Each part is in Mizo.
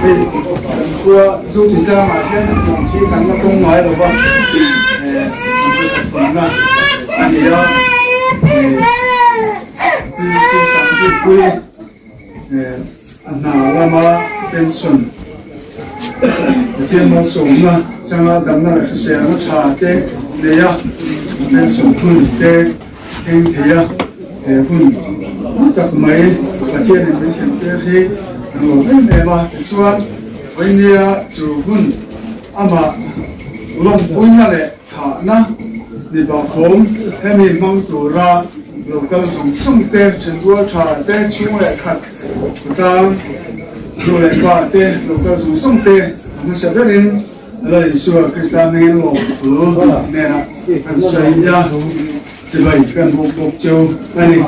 Hei kan khua Zotui tlangah hian hetiang hi kan la tawng ngai lo va, kan vawikhat a ni a. PC Sangzikpui a hna lama pension Pathian malsawmna changa damna leh hriselna tha te nei a, pension hun te thleng thei a, he hun hlu tak mai Pathianin min thlen tir hi a nuam em em a. Tichuan, vawinia chu hun amah lawmpuina leh Thahna ni bawkawm hemi hmang tura lo kal zawng zawng te, thenrual tha te, chhung leh khat khawtlang nu leh pa te lo kal zawng zawng te a hmasa berin Lal Isua Krista hmingin lawmthu hnenah kan sawi a, chibai kan bawk bawk cheu a ni.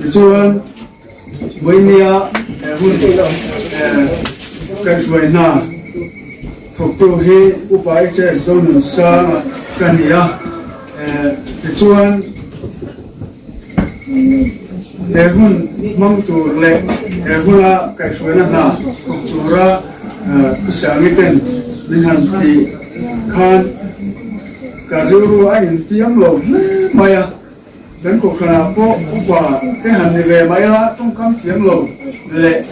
Tichuan Vawinia he hun kaihhruaina thawktu hi Upa HS Zonunsanga ka ni a, tichuan he hun hmang tur leh he huna kaihhruaina hna thawk tura Thusiangi ten min han tih khan ka rilru a intiam lo hle mai a. Kan kohhranah pawh upa te han ni ve mai a, tawngkam thiam lo leh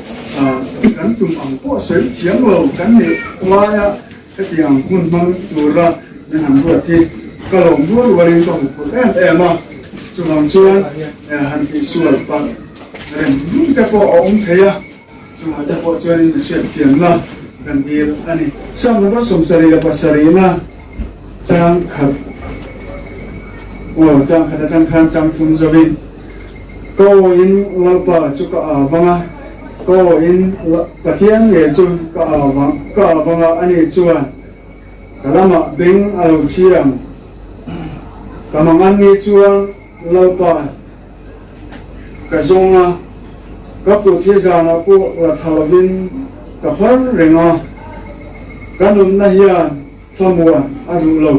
kan tum ang pawh sawi thiam lo kan nih laia hetiang hmun hmang tura min han ruat hi ka lawm rual rualin ka huphurh em em a. Chuvang chuan han tihsual palh rem rum te pawh a awm thei a, chungah te pawh chuanin mi hriatthiamna kan dil a ni. Psalm number 77 Chang khat aw chang khat atang khan chang thum zawin ka aw-in Lalpa chu ka au vang a, ka aw-in Pathian nge chu ka au vang ka au vang a, ani chuan ka lamah beng a lo chhi ang. Ka mangan ni chuan Lalpa ka zawng a, ka kut hi zanah pawh la tha lovin ka phar reng a, ka nunna hian Thlamuan a duh lo.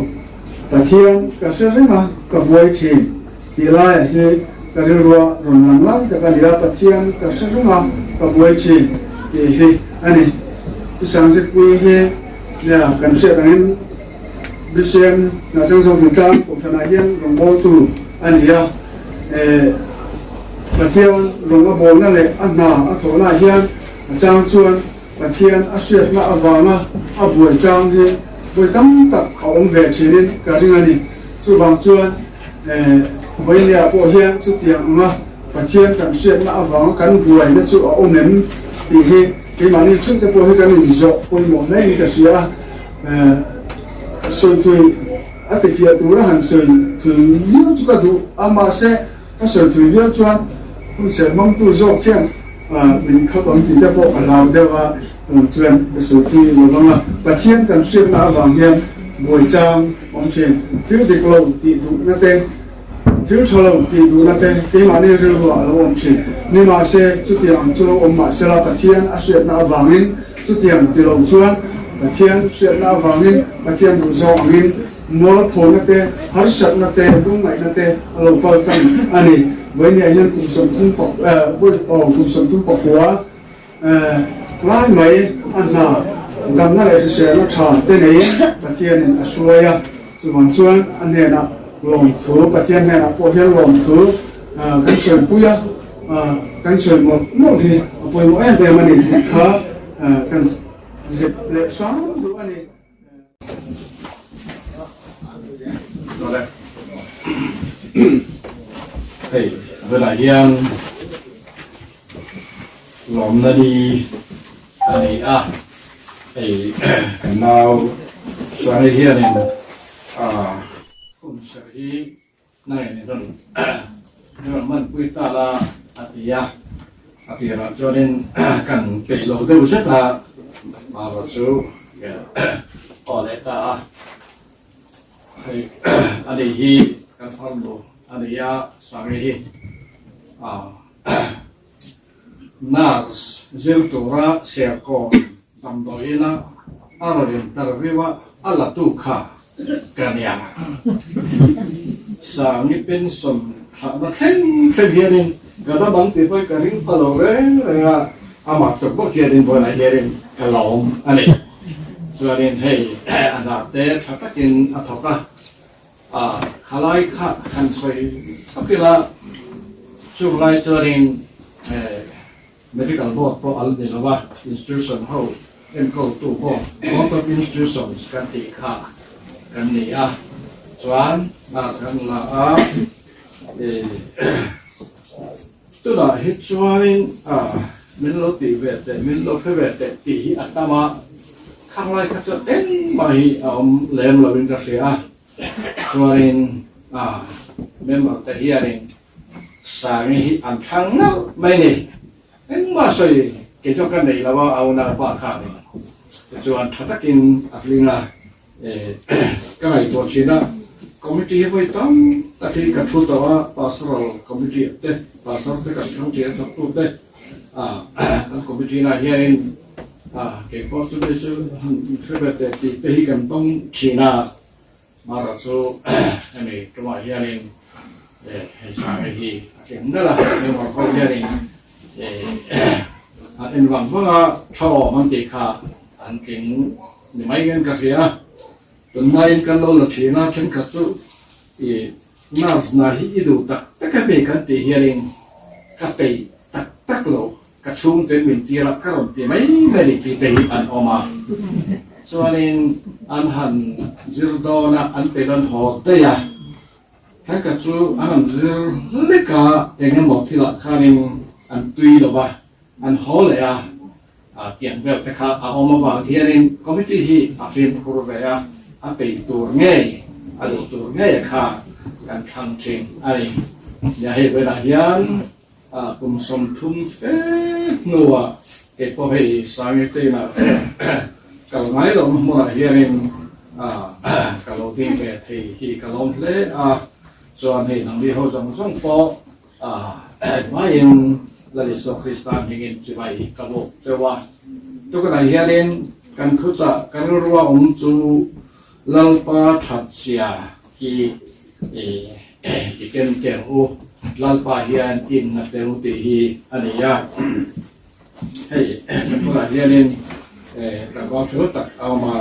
Pathian ka hre reng a, ka buai thin tih laiah hi ka rilrua rawn lang lai tak a ni a, Pathian ka hre reng a, ka buai thin tih hi a ni. Pu Sangzikpuii hi nia kan hriat angin Bisiam Hnahchang Zohnuntlang Kohhranah hian rawngbawltu a ni a, Pathian rawng a bawlna leh a hna a thawhnaah hian a chang chuan Pathian a hriatna avanga a buai chang hi vawi tam tak a awm ve thinin ka ring a ni. Chuvang chuan Vawinia pawh hian chutiang anga Pathian kan hriatna avanga kan buaina chu a awm em tih hi keimahni theuhte pawh hi kan inzawh pawimawh hlein ka hria a. Sawi thui a tifiah tura han sawi thui viau chu ka duh a, mahse ka sawi thui viau chuan hun serh hmangtu zawk hian Min khap ang tih te pawh ka hlau deuh a, chuan ka sawi thui lo vang a. Pathian kan hriatna avang hian buai chang awm thin. Thil dik lo tih duhna te, thil tha lo tih duhna te keimahni rilruah a lo awm thin. Nimahse, chutiang ang chu lo awm mahsela Pathian a hriatna avangin chutiang ti lo chuan Pathian hriatna avangin Pathian duh zawng angin Mualphona te, harsatna te, lungngaihna te a lo kal tlang a ni. Vawinia hian kum sawmthum pak vawi aw kum 30 pakua lai mai a hna damna leh hriselna tha te neiin Pathianin a hruai a. Chuvang chuan a hnenah lawmthu, Pathian hnenah pawh hian lawmthu kan sawipui a, kan sawi mawlh mawlh hi a pawimawh em em a ni tih kha kan zep leh hram duh a ni. Hei tunah hian lawmna ni a ni a, hei kan nau Sangi hianin hun serh hi Nangin i rawn i rawn hmanpui ta la a ti a, a tirah chuanin kan peih lo deuh zet a, Mara chu aw leh ta a, hei ani hi kan farnu a ni a, Sangi hi nurse zir tura Serkawn damdawiin a a rawn interview a, a la tu kha ka nia. Sangi pension thlahna thleng thleng hianin ka dam ang tih pawhin ka ring pha lo reng reng a. Amah tluk bawk hianin vawiinah hianin ka lawm a ni. Chuanin hei a hna te tha takin a thawk a, a khalai kha han sawi thlap ila, chung lai chuanin Medical Board pawh a la ni lo a, institution ho enkawltu board, Board of Institutions kan tih kha kan ni a, chuan hna kan la a, Tunah hi chuanin min lo tih ve teh, min lo hre ve teh tih hi a tam a, khang lai kha chuan engmah hi a awm lem loin ka hria a, chuanin member te hianin Sangi hi an thlang nalh mai ni, engmah sawi kei chuan ka nei lo a, a unaupa khanin tichuan tha takin a tling a. Ka ngaihtuah thin a, committee hi vawi tam tak hi ka thu tawh a, pastoral committee ah te, pastor te kan thlang thin a thawktu te, kan committee nah hianin kei pawh chu mi chu han hre ve teh tih te hi kan dawng thin a, mara chu hemi tumah hianin hei sanga hi a tling nalh a, member ho hianin an en vang vang a, tha awm an tih kha an tling. Ni mai hian ka hria a, tunlaiin kan lo la thin a, thenkhat chu i nurse hna hi i duh tak tak a mi kan tih hianin ka peih tak tak lo, ka chhungte min tir a ka rawn ti mai mai ni tih te hi an awm a, chuanin an han zir dawn a, an peih dawn haw daih a, thenkhat chu an han zir hlek a, eng emaw thilah khanin an tui lo va, an haw leh a. Tiang vel te kha a awm avang hianin committee hi a fimkhur ve a, a peih tur ngei, a duh tur ngei kha kan thlang thin a ni. Nia hei velah hian kum 30 fe hnuah kei pawh hei Sangi te inah kal ngai lohna hmunah hianin ka lo ding ve thei hi ka lawm hle a, chuan hei nangni ho zawng zawng pawh Hmaiin Lal Isua Krista hmingin chibai ka bawk cheu a. Tukanah hianin kan thuchah kan rilrua awm chu Lalpa thatchhia hi i ken teh u, Lalpa hian inna tel tih hi a ni a. Hei kan bulah hianin tlangval fel tak a awm a,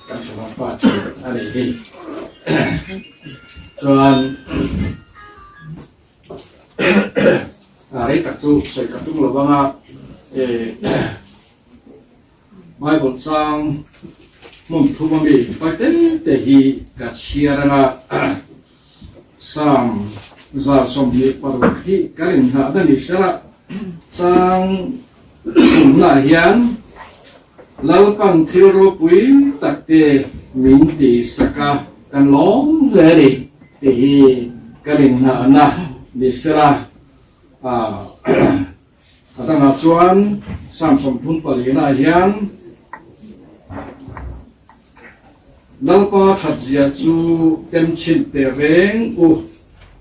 kan thenawmpa thin a nih hi. Chuan rei tak chu sawi ka tum lo vang a, Bible chang hmun thum ami pai te te hi ka chhiar anga Psalm 126 hi kan inhnah na ni sela chang thumna hian Lalpan thil ropui tak te min ti sak a, kan lawm hle a ni tih hi kan inhnahna ni sela. A dangah chuan Psalm 34 ah hian Lalpa thatzia chu tem chhin teh reng u,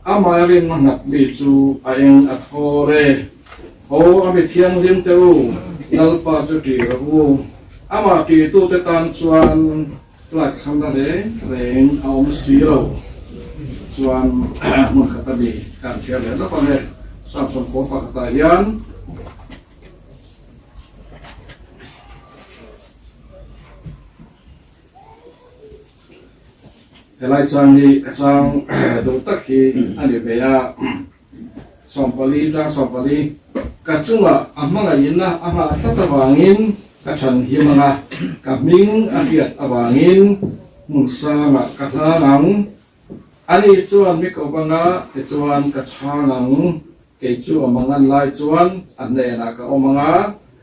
amah rinna nghat mi chu a eng a thaw re. Haw a mi thianghlim teh u, Lalpa chu ṭih rawh u, amah ṭihtute tan chuan tlakchhamna reng reng a awm si lo. Chuan hmun khat a mi kan chhiar leh lawk ang e, Psalm 11 ah hian. Helai chang hi ka chang duh tak hi a ni ve a, 14 chang 14, Ka chungah a hmangaihna a nghah tlat avangin ka chhan him ang a, ka hming a hriat avangin hmun sangah ka hlang ang. Ani chuan mi ko anga tichuan ka chhang ang, kei chu a mangan lai chuan a hnenah ka awm ang a,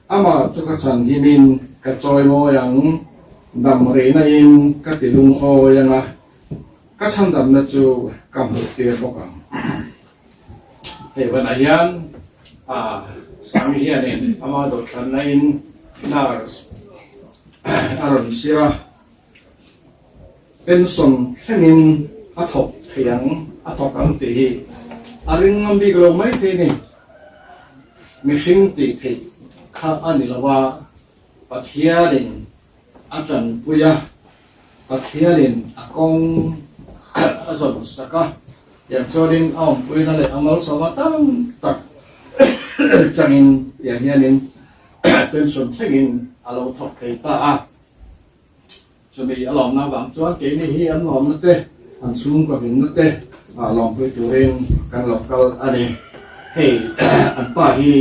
Amah chu ka chhan himin ka chawi mawi ang, dam rihna in ka ti lungawi ang a, ka chhandamna chu ka hmuh tir bawk ang. Hei vanah hian a Sami hianin ama dawhthlanna in nurse a rawn sir a, pension thlengin a thawk thei ang, a thawk ang tih hi a ring ngam bik lo mai thei a ni. Mihring tih theih kha a ni lo a, Pathianin a tanpui a, Pathianin a kawng a zawn sak a, tiang chuanin a awmpuina leh a malsawma tam tak changin tiang hianin. Pension thlengin a lo thawk thei ta a. Chumi a lawmna avang chuan keini hi an lawmna te, an chhungkaw hlimna te lawmpui turin kan lo kal a ni. Hei an pa hi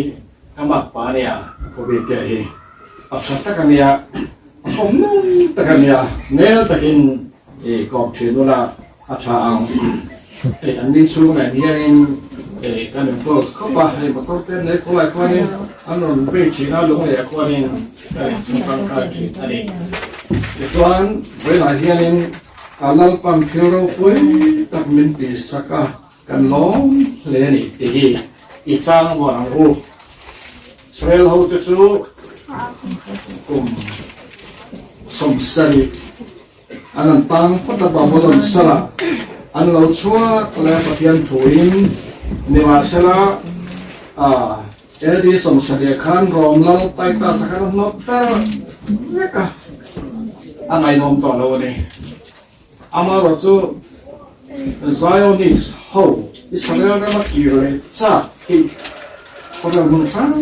ka mak pa a nia, Khawbike hi pa tha tak a nia, a kawm nung tak a nia, nel takin i kawm thin ula a tha ang. Hei an ni chhung nen hianin kan in close khawp a, hei motor te an nei khawlai khuanin an rawn bei thin a, lunglei ah khuanin kan in chhung tangkai thin a ni. Tichuan vawiinah hianin a Lalpan thil ropui tak min tih sak a, kan lawm hle a ni tih hi i chang vuan ang u. Israel ho te chu kum 70 An an tang phawt a, Babylon salah an lo chhuak leh a Pathian thuin nimahsela AD 70 khan Rom lal Titus a khan a hnawt ber vek a, a ngaihnawm tawh lo a ni. Amaherawh chu Zionist ho Israel rama kir leh chak hi khawvel hmun hrang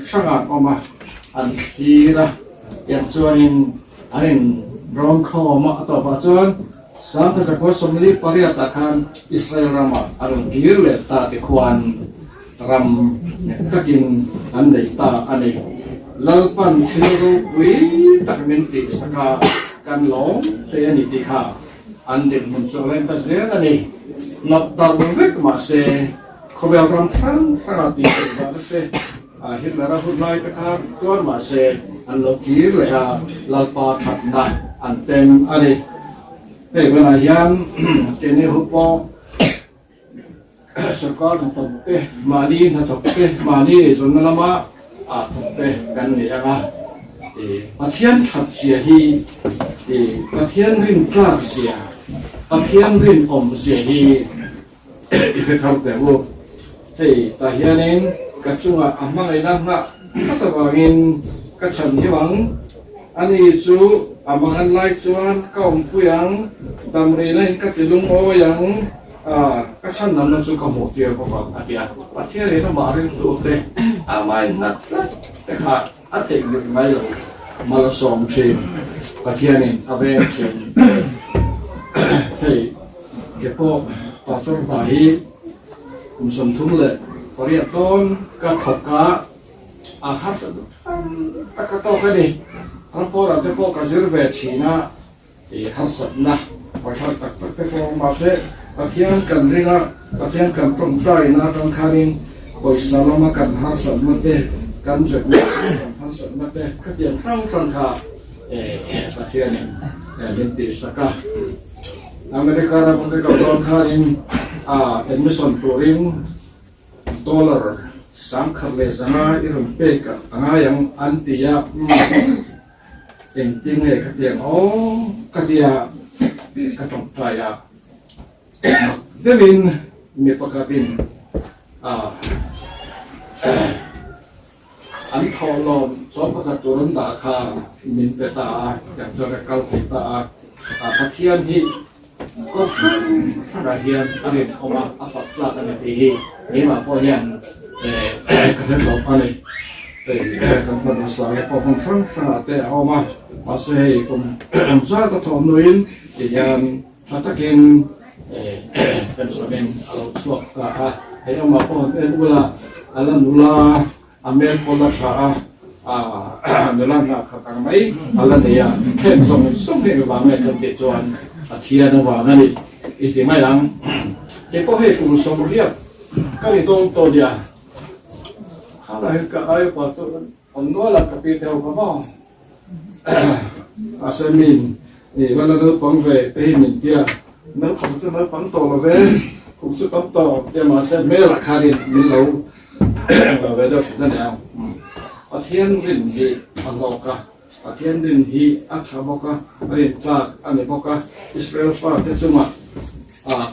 hrangah an awm a, an thlir a, tiang chuanin An in rawn khawm a, a tawpah chuan 1948 ah khan Israel ramah a rawn kir leh ta ti khuan ram nghet takin an nei ta a ni. Lalpan thil ropui tak min tih sak a, kan lawm hle a ni tih kha an dinhmun chu a leng ta zel a ni. Nawt darh vek mahse khawvel ram hrang hrangah tih theih vahna te Hitler a hun lai te kha tuar mah se an lo kir leh a, Lalpa thatna an tem a ni. Hei hunah hian keini hu pawh sorkar hnathawk te, mahni hnathawk te, mahni eizawnna lama thawk te kan ni ang a. Pathian that zia hi, Pathian rintlak zia, Pathian rinawm zia hi I hre thar teh u. Hei tah hianin ka chungah a hmangaihna nghah tlat avangin ka chhan hiu ang. Ani chu a mangan lai chuan ka awmpui ang, damrihna in ka ti lungawi ang, ka chhan namna chu ka hmuh tir bawk ang a ti a. Pathianin amah ringtu te amah in nghat tlat te kha a theihnghilh ngai lo. Mal a sawm thin, Pathianin a veng thin. Hei ke pawh Pastor hna hi kum 38 dawn ka thawk a, a harsa tam tak ka tawk a ni. Rampawrah te pawh ka zir ve thin a, i harsatna pathar tak tak te pawh mahse Pathian kan ring a, Pathian kan tawngtaina atang khanin pawisa lama kan harsatna te, kan zirna lama kan harsatna te khatiang hrang hrang kha Pathianin min tihsak a. America rama ka kal dawn khanin admission turin dollar 1500 i rawn pek a ngai ang an ti a. Engtin nge ka tiang aw ka tia ka tawngtai a, mak deuhin mi pakhatin an thawhlawm chawm pakhat tur an dah kha min pe ta a, tiang chuan ka kal thei ta a, Pathian hi kawng hrang hrangah hian a rinawm a, a fak tlak a ni tih hi keimah pawh hian ka hre tawp a ni. Hei kan hman hmasa leh pawh hmun hrang hrangah te a awm a, mahse hei kum zat a thawh hnuin ti hian tha takin pension-in a lo chhuak ta a, hei amah pawh han en ula a la nula A hmel pawh la tha a, nula nghah khat ang mai a la nei a, heng zawng zawng hi engvang nge kan tih chuan Pathian avang a ni i ti mai ang. Kei pawh hei kum 80 ka ni dawn tawh nia, khalah hian ka ai upa chu awm nual a, ka pi te ho kha maw mahse min va la naupang ve te hi min tia, naupang chu naupang tawh lo ve, kum chu tam tawh tia mahse hmelah khanin min lo Englo ve deuh hrilh a ni ang. Pathian rin hi a hlawk a, Pathian rin hi a tha bawk a, a rin tlak a ni bawk a. Israel fate chungah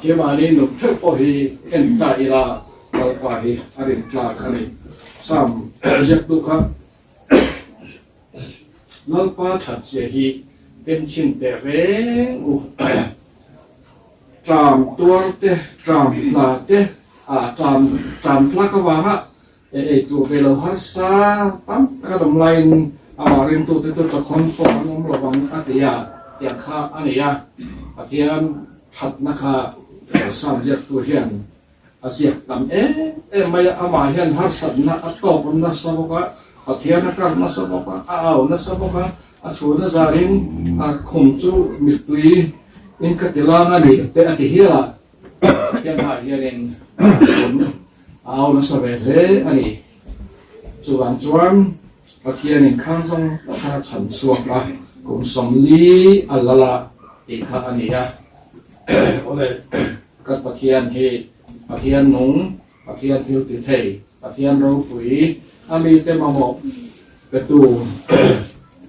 keimahni nun theuh pawh hi en ta ila Lalpa hi a rin tlak a ni. Psalm ziaktu kha Lalpa that zia hi temchhin teh reng u. Tram tuar te, tram tla te, tram tlak avanga. Ei tur ve lo harsa tam tak an awm laiin amah ringtute chu chawkhawn pawh an awm lo vang a ti a, tiang kha a ni a. Pathian thatna kha Psalm ziaktu hian a ziak tam em em mai a, amah hian harsatna a tawk nasa bawk a, Pathian a kar nasa bawk a, a au nasa bawk a, a chhuna zarin a khum chu mittui in ka ti lang a ni te a ti hial a, Pathian hmaiah hianin tun A au nasa ve hle a ni. Chuvang chuan Pathianin khang zawng kha a chhan chhuak a, kum 40 a lal a tih kha a ni a. Awle, kan Pathian hi Pathian nung, Pathian thil ti thei, Pathian ropui, a mite mamawh petu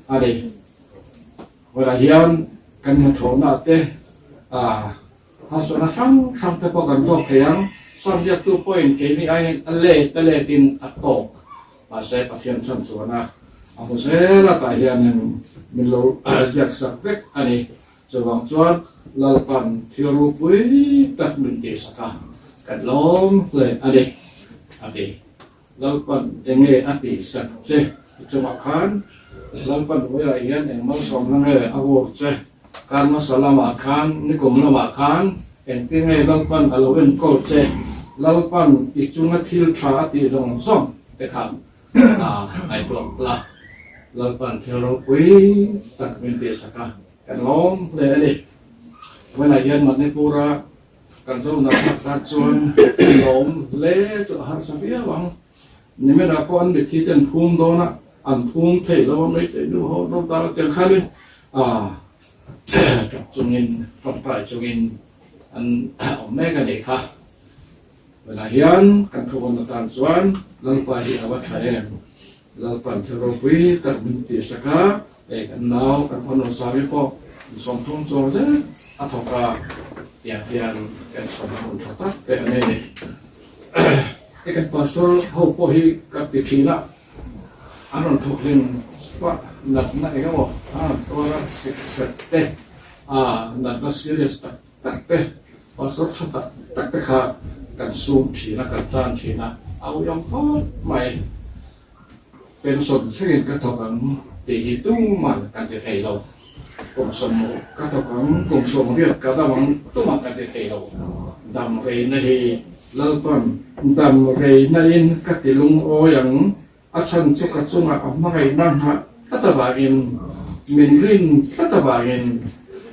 a ni. Vawilah hian kan hnathawhna te a. Harsatna hrang hrang te pawh kan tawk thei ang. Sam ziaktu pawhin keini aiin a let a letin a tawk. Mahse Pathian chhan chuan a a hmu zel a tah hianin min lo ziak sak vek a ni. Chuvang chuan Lalpan thil ropui tak min tihsak a, kan lawm hle a ni, a ti. Lalpan enge a tihsak che i chungah khan Lalpan vawilah hian eng malsawmna nge a vur che? Kar hmasa lamah khan, nikum lamah khan engtin nge Lalpan a lo enkawl che? Lalpan i chunga thil tha a tih zawng zawng te khan a ngaihtuah la. Lalpan thil ropui tak min tihsak a, kan lawm hle a ni. Vawilah hian Manipur-a Kan zo nak nak tan chuan lawm hle chu a harsa viau ang. Niminah pawh an mitthi te an phum dawn a, an phum theih lo a Meitei nu ho ro dar a tel khanin tap chungin tawngtai chungin an awm mek a nih kha. Tunah hian kan thuvawn atan chuan Lalpa hi a va tha em? Lalpan thil ropui tak min tihsak a, hei kan nau kan fanu Sari pawh 30 chuang zet a thawk a, tiang hian kan sawm a hun tha tak te a nei. Hei kan pastor ho pawh hi ka ti thin a, an rawn thawk hlim pah natna eng emaw an rawn tuar a sek sek te, natna serious tak tak te, pastor tha tak tak te kha kan sum thin a, kan tan thin a, a uiawm khawp mai. Pension thlengin ka thawk ang tih hi tuman kan ti thei lo. Kum 60 ka thawk ang, kum 80 ka dam ang tuman kan ti thei lo. Dam reina hi Lalpan dam reina in ka ti lungawi ang, a chhan chu ka chungah a hmangaihna nghah tlat avangin, min rin tlat avangin,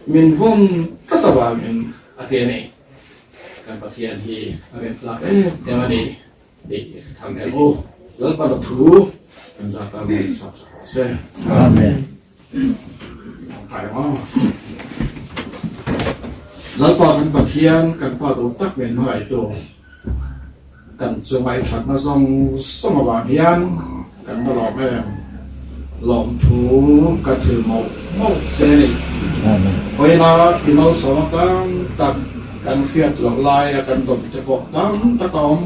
min vawn tlat avangin a ti a ni. Kan Pathian hi a rintlak em em a ni. Tih tham em u. Lalpa thu kan zah tan hmun sak sak rawh se. Amen. Tawngtai ang aw. Lalpa kan Pathian kan Pa duh tak min hmangaihtu kan chunga i thatna zawng zawng avang hian kan va lawm em. Lawmthu ka thil mawlh mawlh che a ni. Amen. Vawiina i malsawm atan tak kan hriat loh laia kan dawm te pawh tam tak a awm.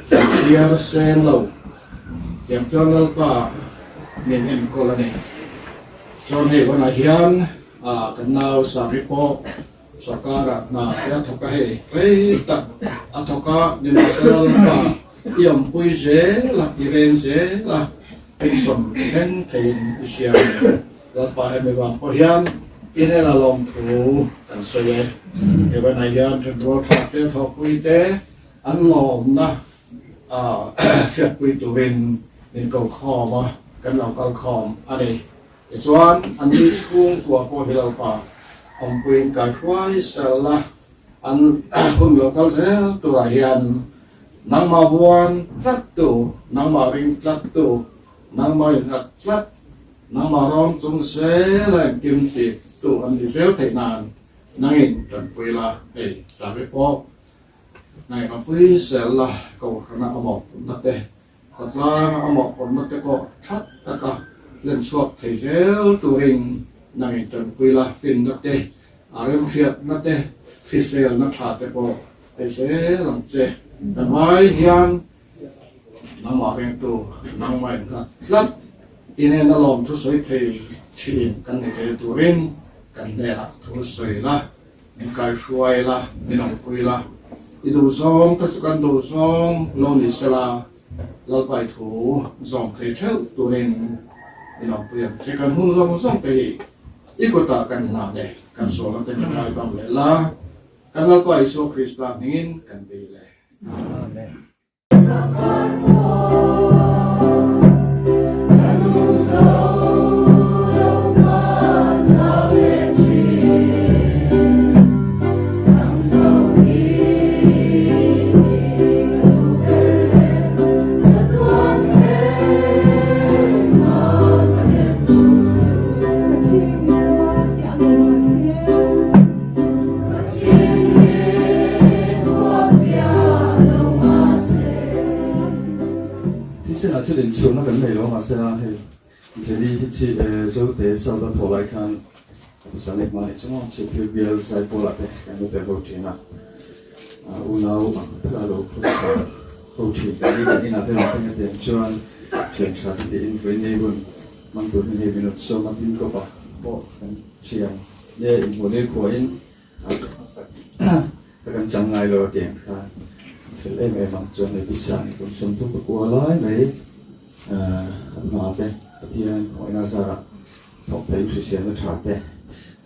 Kan chhiar seng lo. Tiang chuan Lalpa min enkawl a ni. Chuan hei hunah hian kan nau Sari pawh sorkarah hna te a thawk a hei rei tak a thawk a, nimahsela Lalpa i awmpui zel a, i veng zel a, pension thleng theiin i siam a ni. Lalpa hemi vang pawh hian inela lawmthu kan sawi e. He hunah hian ṭhenrual ṭha te, thawkpui te, An lawmna hriatpui turin min ko khawm a, kan lo kal khawm a ni. Tichuan, an ni chhungkua pawh hi Lalpa awmpuiin kai hruai sel la, an hun lo kal zel turah hian nangmah vuan tlattu, nangmah ring tlattu, nangmah innghat tlat, nangmah rawng chung zela engkim tihtu an ni zel theih nan nangin tanpui la, hei Sari pawh Ngaihmapui zel la Kohhrana a mawhphurhna te, khawtlanga a mawhphurhna te pawh tha taka hlen chhuak thei zel turin nangin tanpui la, finna te, a remhriatna te, hriselna tha te pawh thei zel ang che. Kan vai hian nangmah ringtu, nangmah innghat tlat inena lawmthu sawi thei thin kan ni thei turin kan hnenah thu sawi la. Min kaihruai la, min awmpui la, i duhzawng te chu kan duhzawng lo ni se la, Lalpai thu zawm thei theuh turin min awmpui ang che. Kan hun zawng zawng te hi i kutah kan hlan e, kan sualna te min ngaidam leh la, kan Lalpa Isua Krista hmingin kan dil e. Amen. Thisen ah thil inchhurna kan nei lo mahsela hei Jenny hi chi Zote South a thawh lai khan pasal leh hma nih chu maw Chhipphir bial Zaipawl ah te kan lo tel ho thin a, unau ang thar a lo khawsa ho thin kan ni kan inah te rawn thleng a tiang chuan thian tha te tiin vawi nei hun hmang tur hi hei min rawn sawm a tin kawp ah pawh kan thian nge inhmuh nui khuahin Ka kan chang ngai lo a tiang kha a fel em em ang chuan hei Pisang kum 30 ka kua lai mai an hna te Pathian khawngaihna zarah thawk thei hriselna tha te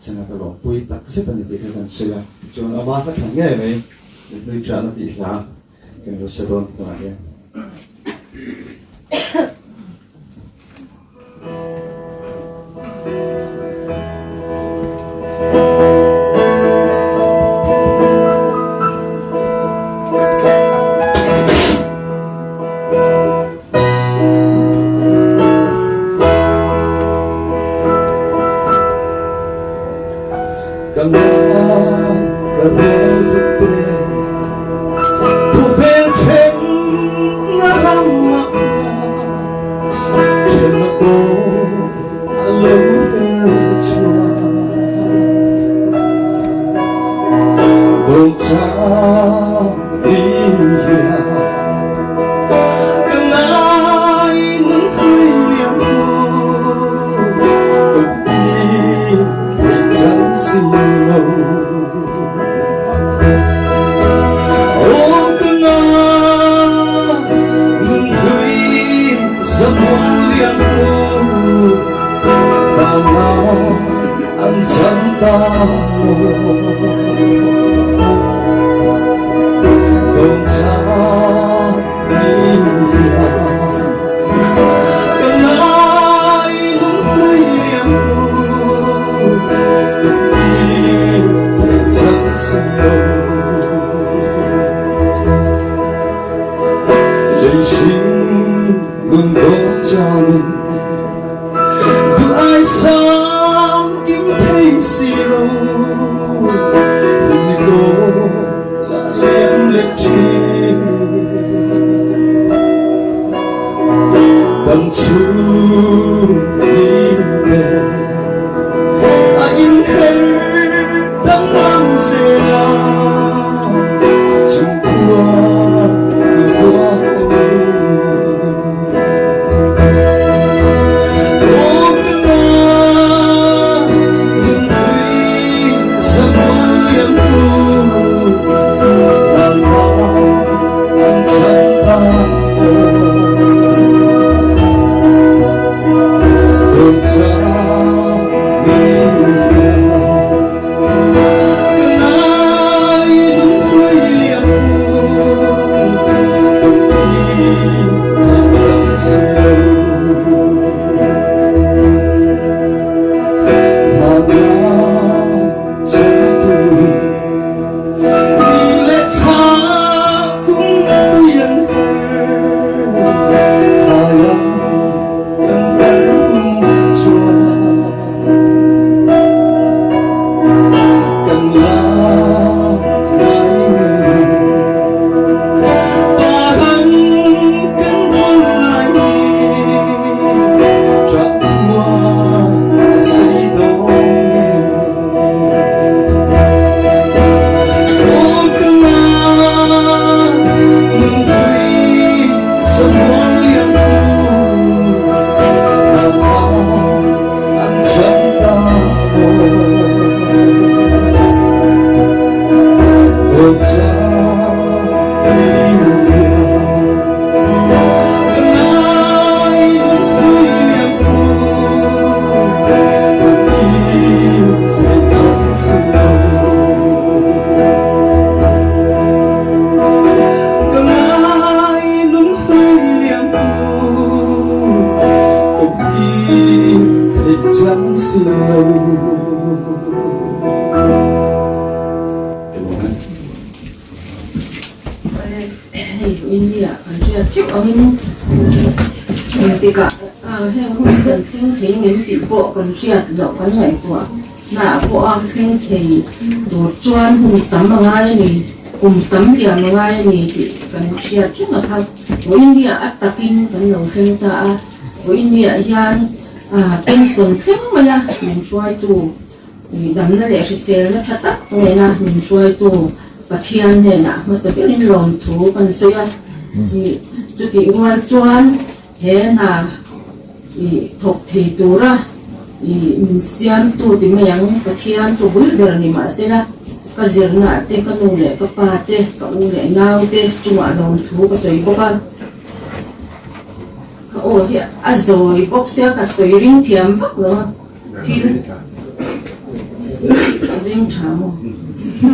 changa ka lawmpui tak zet a ni tih kha kan sawi a chuan ama ka thlan ngei mai mitnui ṭahna tih hla kan lo sa dawn tunah hian. Ka ngai ka rual duh te Khawvel then a ram ah Then a dawt a lo her chhuak Dawn chang ni hian Ka ngai nun hlui liam tu Ka pi theih chang si lo. Aw ka ngai nunhlui zamuang liam u Vanlai an chang ta maw Dawn chang ni hian ka ngai nunhlui liam u Ka pi theih chang si lo. Lei hring nun dawt changin duh ai sang kim thei si lo. Hemi ko lo. Hei India kan hriat theuh angin engtikah heng hun kan thleng thei ngem tih pawh kan hriat loh kan ngaihtuah hnaah pawh a thleng thei tur chuan hun tam a ngai a ni, kum tam liam a ngai a ni tih kan hriat reng a kha. India a takin kan lo thleng ta a, India hian pension thleng mai a min hruaitu Damna leh hriselna tha tak nena min hruaitu Pathian hnenah hmasa berin lawmthu kan sawi a. Chutih rual chuan he hna i thawk thei tura i min siamtu ti mai ang Pathian chu bul ber ni mahsela ka zirnaah te, ka nu leh ka pa te, ka u leh nau te chungah lawmthu ka sawi bawk a. Ka aw hi a zawi bawk sia ka sawi ring thiam vak lo a. Thil ring tha maw?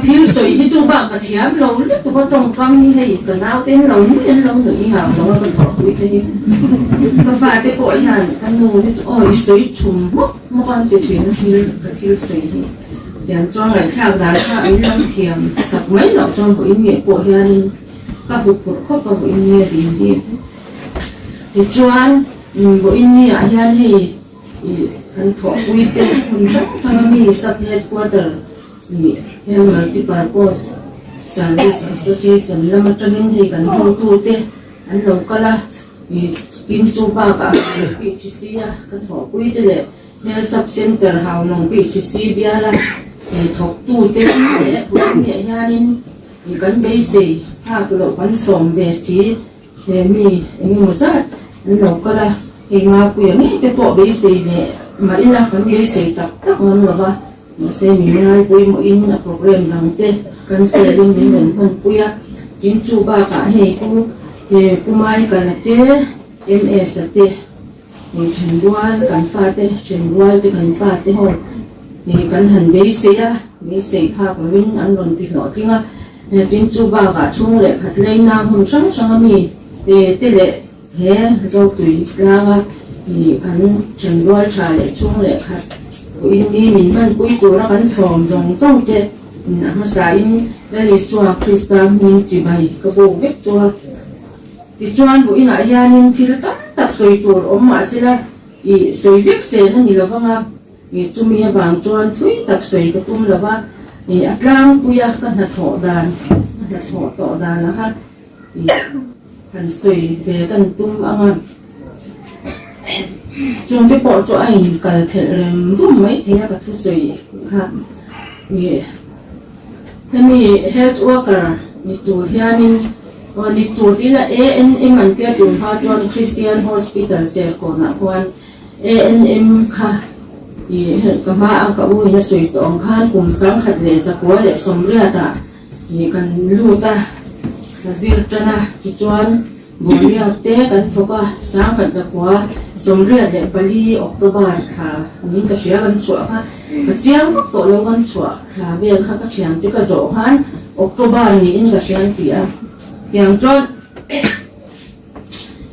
Thil sawi hi chu bak ka thiam lo lutuk a tawngkam hi hei ka naute an lo nui an lo nuih hau lo a ka thawhpui te hi ka fate pawh hian ka nu hi chu aw i sawi chhum hmawk hmawk a an ti thin a thil ka thil sawi hi tiang chuan ngaihthlak dan kha an lo thiam sak mai loh chuan vawiin nge pawh hianin ka huphurh khawp a vawiin nge ding hi tichuan vawiin nge ah hian hei Ih kan thawhpui te hmun hrang hrang a mi sub headquarter ih he multipurpose service association lam atangin hei kan hotu te an lo kal a ih tin chu bakah PHC a ka thawhpui te leh health sub center Haunawng PHC biala ih thawktu te leh puitling ah hianin ih kan beisei phak loh kan sawm ve si. He mi eng emaw zat an lo kal a, hei Mapuia ngei te pawh beisei leh mah ila kan beisei tak tak ngam lo va, mahse min ngaipawimawhin a program dang te cancel in min rawn hmanpui a, tin chu bakah hei Pu Pu Michael-a te, MS-a te, hei thenrual kan fate thenrual te kan pa te ho hei kan han beisei a, beisei phak lovin an rawn ti hlawhtling a. Tin chu bakah chhung leh khat leina hmun hrang hranga mi te leh he Zotui tlanga kan thenrual tha leh chhung leh khat puiin mi min hmanpui tura kan sawm zawng zawng te a hmasain Lal Isua Krista hming chibai ka buk vek chu a. Tichuan buinah hianin thil tam tak sawi tur awm mahsela i sawi vek sen a ni lovanga. Ih chumi avang chuan thui tak sawi ka tum lo va, ih a tlangpui a ka hnathawh dan, ka hnathawh tawh dan a kha ih han sawi ve kan tum ang a. Chungte pawh chu a inkal thelh rem rum mai thei a ka thusawi kha. Ih hemi health worker ni tur hianin aw ni tur tih ila ANM an tia tun hma chuan Christian Hospital Serkawnah khuan ANM kha i ka hma a ka u in a sawi tawh ang khan kum 1918 ah i kan lut a, ka zir tan a, tichuan Borneo te kan thawk a, 1984 October thla niin ka hria kan chhuah kha, ka chiang vak tawh lo kan chhuah thla vel kha ka thian te ka zawh khan October niin ka hria an ti a, tiang chuan.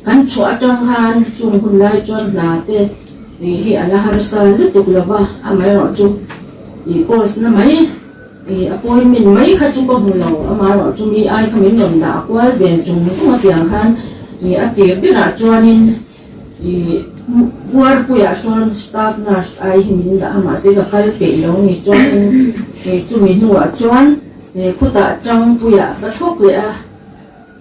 Kan chhuah atang khan chung hun lai chuan hna te hi a la harsa lutuk lo va, amaherawh chu ih post na mai ih appointment mai kha chu ka hmu lo, amaherawh chu mi ai kha min rawn dah kual ve zung zung a tiang khan ih a tir berah chuanin ih Buarpuiah sawn staff nurse ai hi min dah a, mahse ka kal peih lo ni chuanin ih chumi hnuah chuan khutah Changpuiah ka thawk leh a.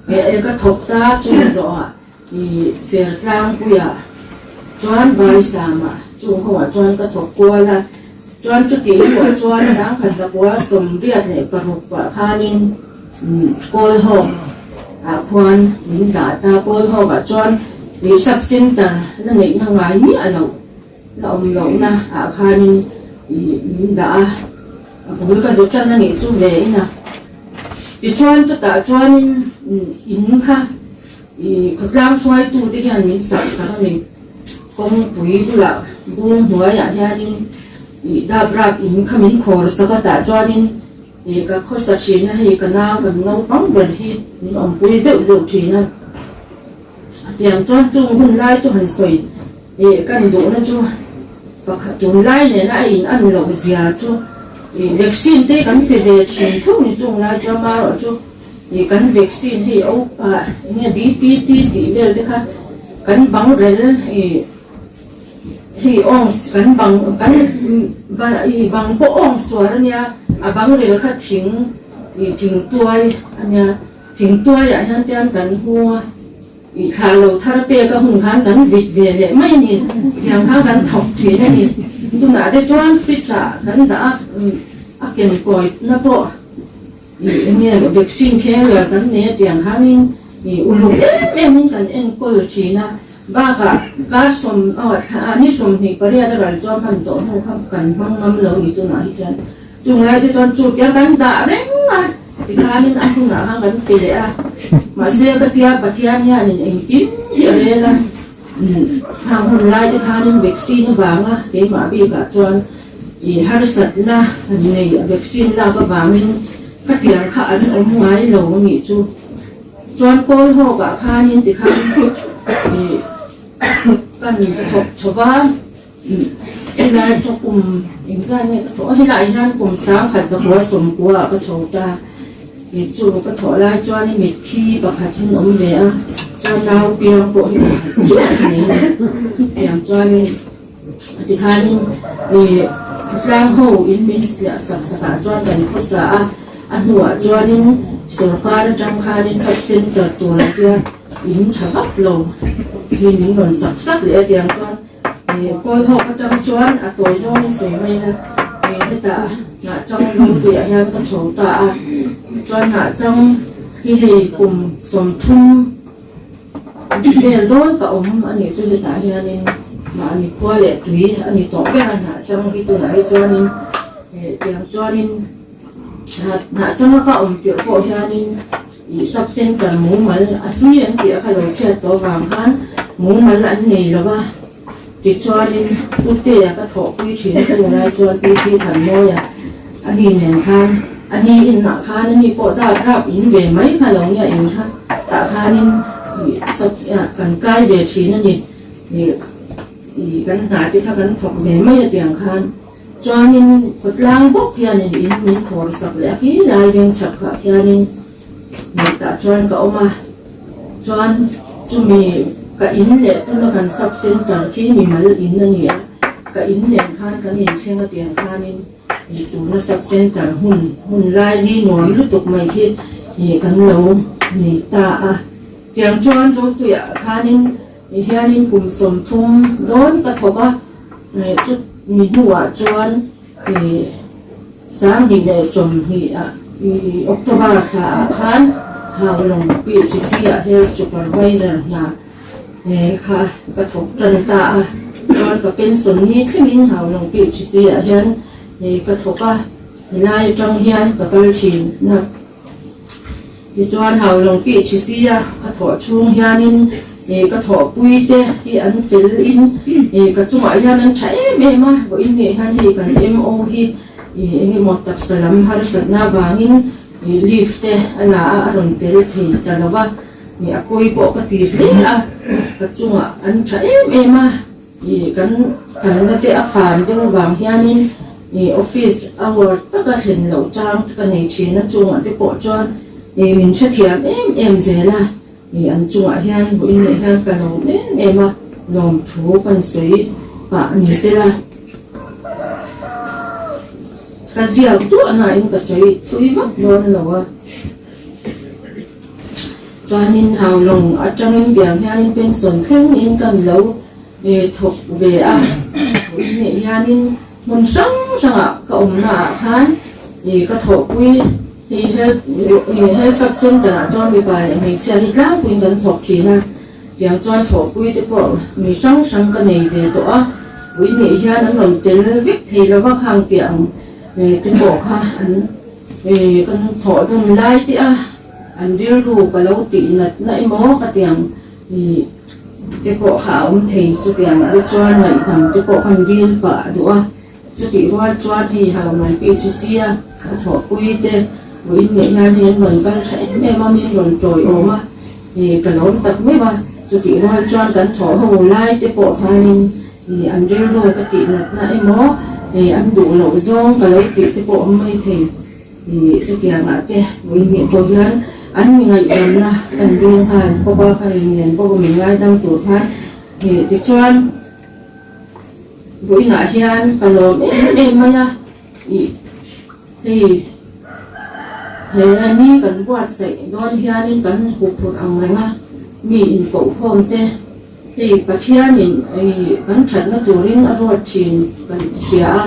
E ka thawk ta chung zawhah i Sertlangpuiah chuan Vaisama chung hoah chuan ka thawk kual a, chuan chutih hnuah chuan 1986 pah khanin Kawlhawk ah khuan min dah ta, Kawlhawk ah chuan i sub center la neihna ngai miah loh la awm lohna ah khanin i min dah a. A bul ka zawt tan a nih chu ve in a. Tichuan chutah chuanin in kha i khawtlang hruaitu te hian min sak sak a ni. Kawngpui bulah bung hnuaiah hianin i dap rap in kha min khawr sak a tah chuanin i ka khawsa thin a hei ka nau kan naupang ber hi min awmpui zeuh zeuh thin a. Tiang chuan chung hun lai chu han sawi i kan duhna chu. Pakhat tunlai nena a in an loh zia chu ih vaccine te kan pe ve thin thung ni chung lai chuan marawh chu ih kan vaccine hei o ah enge DPT tih vel te kha kan bang rel ih hei awng kan bang kan ih bang pawh awng suar ania a bang rel kha thing ih thing tuai ania thing tuai ah hian tian kan hung a. I thla lo thar pek a hun khan kan vit ve leh mai a ni. Tiang kha kan thawk thin a ni. Tunah te chuan fridge ah kan dah a, a ken kawi na pawh i enge vaccine carrier kan nei a tiang khanin i uluk em em in kan enkawl thin a. Bakah kar sawm aw thla ni 28 a ral chuan hman tawh hnu kha kan hmang ngam lo ni tunah hi chuan. Chung lai te chuan chu tia kan dah reng a, tikhanin a hunah khan kan pe leh a. Mahse ka tia Pathian hianin engkim hi a rel a, khang hun lai te khanin vaccine avanga keimah bikah chuan i harsatna han nei a vaccine lak avangin khatiang kha an awm ngai lo a nih chu. Chuan kawl hawkah khanin tikhan i kan thawk chho va. Helai chu kum engzat nge ka thawh a, helaiah hian kum 1990 ah ka chho ta. Ni chu ka thawh lai chuan mitthi pakhat hi an awm ve a, chuan nau piang pawh hi pakhat chiah a ni a. Tiang chuanin tikhanin ih khawtlang ho in min siah sak sakah chuan kan khawsa a, a hnuah chuanin sorkar atang khanin sub center tur ah chuan in tha vak lo hi min rawn sak sak leh a tiang chuan. Kawl hawk atang chuan a tawi zawngin sawi mai ila, hetah hnahchang Zotuiah hian ka chho ta a, chuan hnahchang hi hei kum 30 vel dawn ka awm a nih chu hetah hianin mahni khua leh tui a ni tawh ber a hnahchang hi tunah hi chuanin tiang chuanin hnahchanga ka awm tirh pawh hianin Ih sub center mumal a hlui an tih a kha lo chhiat tawh vang khan mumal an nei lo va, tichuanin Putea ka thawhpui thin a chung lai chuan PC Thanmawia a ni nen khan a ni inah khan a ni pawh dap rap in ve mai kha lo nia in kha tah khanin ih sub kan kai ve thin a ni ih ih kan hna te kha kan thawk ve mai a tiang khan. Chuanin khawtlang bawk hianin in min khawr sak leh a khi lai veng chhak khah khianin ngaihtuah chuan ka awm a, chuan chumi ka in leh tuna kan sub center khi mimal in a ni a, ka in nen khan kan inthleng a tiang khanin ih tuna sub center hmun hmun lai hi nuam lutuk mai khi ih kan lo nei ta a, tiang chuan Zotuiah khanin Ti hianin kum 30 dawn ka thawk a, chu mi hnuah chuan 2020 ah October thla ah khan Haulawng PHC ah Health Supervisor hna kha ka thawk tan ta a, chuan ka pension ni thlengin Haulawng PHC ah hian ka thawk a, helai atang hian ka kal thin a. Tichuan Haulawng pih chhi si a, ka thawh chhung hianin ka thawhpui te hi an fel in ka chungah hian an tha em em a, vawiin ngei hian hei kan MO hi eng emaw taksa lam harsatna avangin leave te a la a, a rawn tel thei ta lo va, a pawi pawh ka ti hle a, ka chungah an tha em em a. Ih kan kalna te a fan deuh avang hianin ih office a uar taka thlen loh chang te ka nei thin a, chungah te pawh chuan ih min hrethiam em em zel a, ih an chungah hian vawiin leh hian ka lawm em em a, lawmthu kan sawi pah ni sela ka ziak duah nain ka sawi thui vak dawn lo a. Chuanin Haulawng atangin tiang hianin pension thlengin kan lo thawk ve a, vawiin leh hianin hmun hrang hrangah ka awmna ah khan ka thawhpui hei health health sub center ah chuan mipa leh hmeichhia hi tlangpuiin kan thawk thin a, tiang chuan thawhpui te pawh mi hrang hrang ka nei ve tawh a, vawiin leh hian an rawn tel vek thei lova khang tiang te pawh kha an kan thawh dun lai te a. An rilru ka lo tih natna emaw ka tiang ih te pawh kha a awm thei chutiang ah te chuan ngaihdam te pawh khan dil pah a duh a, chutih rual chuan hei Haulawng PHC a ka thawhpui te vawiin leh hian hei an rawn kal tha em em a min rawn tawiawm a ih ka lawm tak meuh a, chutih rual chuan kan thawh ho lai te pawh khanin. An rilru ka tih natna emaw an duh loh zawng ka lo tih te pawh awm mai thei. Chutiangah te vawiin pawh hian an mi ngaihdamna kan dil nghal bawk a, kan inlen bawk a min ngaidam tur khan. Tichuan vawiinah hian ka lawm em em mai a, hei he ni kan buatsaih dawn hianin kan huphurh ang reng a, mi inkohkhawm te. Hei Pathianin kan thatna turin a ruat thin kan hria a,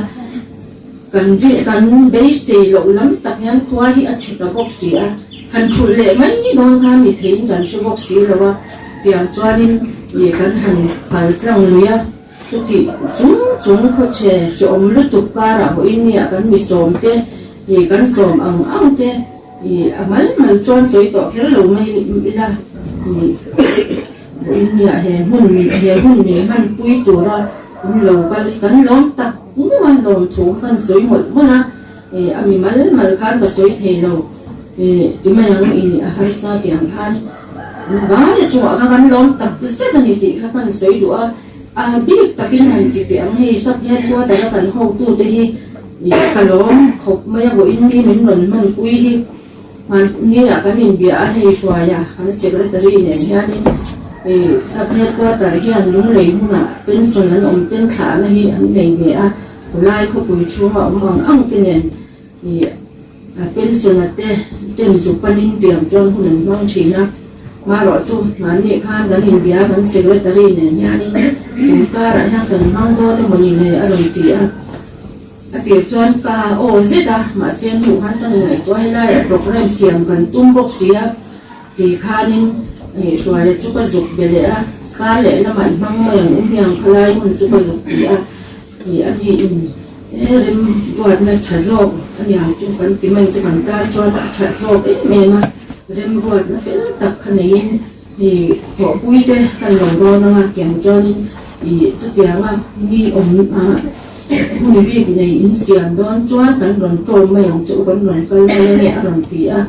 kan kan beisei loh lam tak hian khua hi a chhe ta bawk si a, han thulh leh mai dawn khan ni theiin kan hre bawk si lo a, tiang chuanin kan han kal tlang lui a, chutih chung chung khawchhe hrehawm lutuk karah vawiin nia kan mi sawm te kan sawm ang ang te a mal mal chuan sawi tawh kher lo mai ila. India he hmun min he hun min hman pui tura in lo kal hi kan lawm tak meuh a, lawm thu kha kan sawi mawlh mawlh a, a mi mal mal khan ka sawi thei lo ti mai ang i a harsa tih ang khan vai a chungah kha kan lawm tak zet a ni tih kha kan sawi duh a, a bik takin han ti teh ang hei sub headquarter a kan hotute hi ka lawm khawp mai a, vawiin mi min rawn hman pui hi. Hmanni-ah kan inbia a, hei hruaia kan Secretary nen hianin Sub Headquarter hian Lunglei hmunah pension an awm ten thlahna hi an nei ve a, khawlai khawpui chhunga awm ang ang te nen pension-a te ten zu panin tiang chuan hun an hmang thin a. Marawh chu hmanni khan kan inbia kan Secretary nen hianin kum karah hian kan hmang dawn emawni nge a rawn ti a. A tir chuan ka aw zet a, mahse hnuh khan ka ngaihtuah helaiah programme siam kan tum bawk si a ti khanin Hruaia chu ka zuk be leh a, kar leh lamah i hmang mai ang u hmiang khalai hun chu ka zuk ti a, a ni in e rem ruatna tha zawk a niang chu kan ti mai chu kan tan chuan a tha zawk em em a, rem ruatna fel tak kha neiin thawhpui te kan lo dawn ang a tiang chuanin chutianga mi awm Hun bik nei in siam dawn chuan kan rawn tlawm mai ang che u, kan rawn kal mai ange a rawn ti a,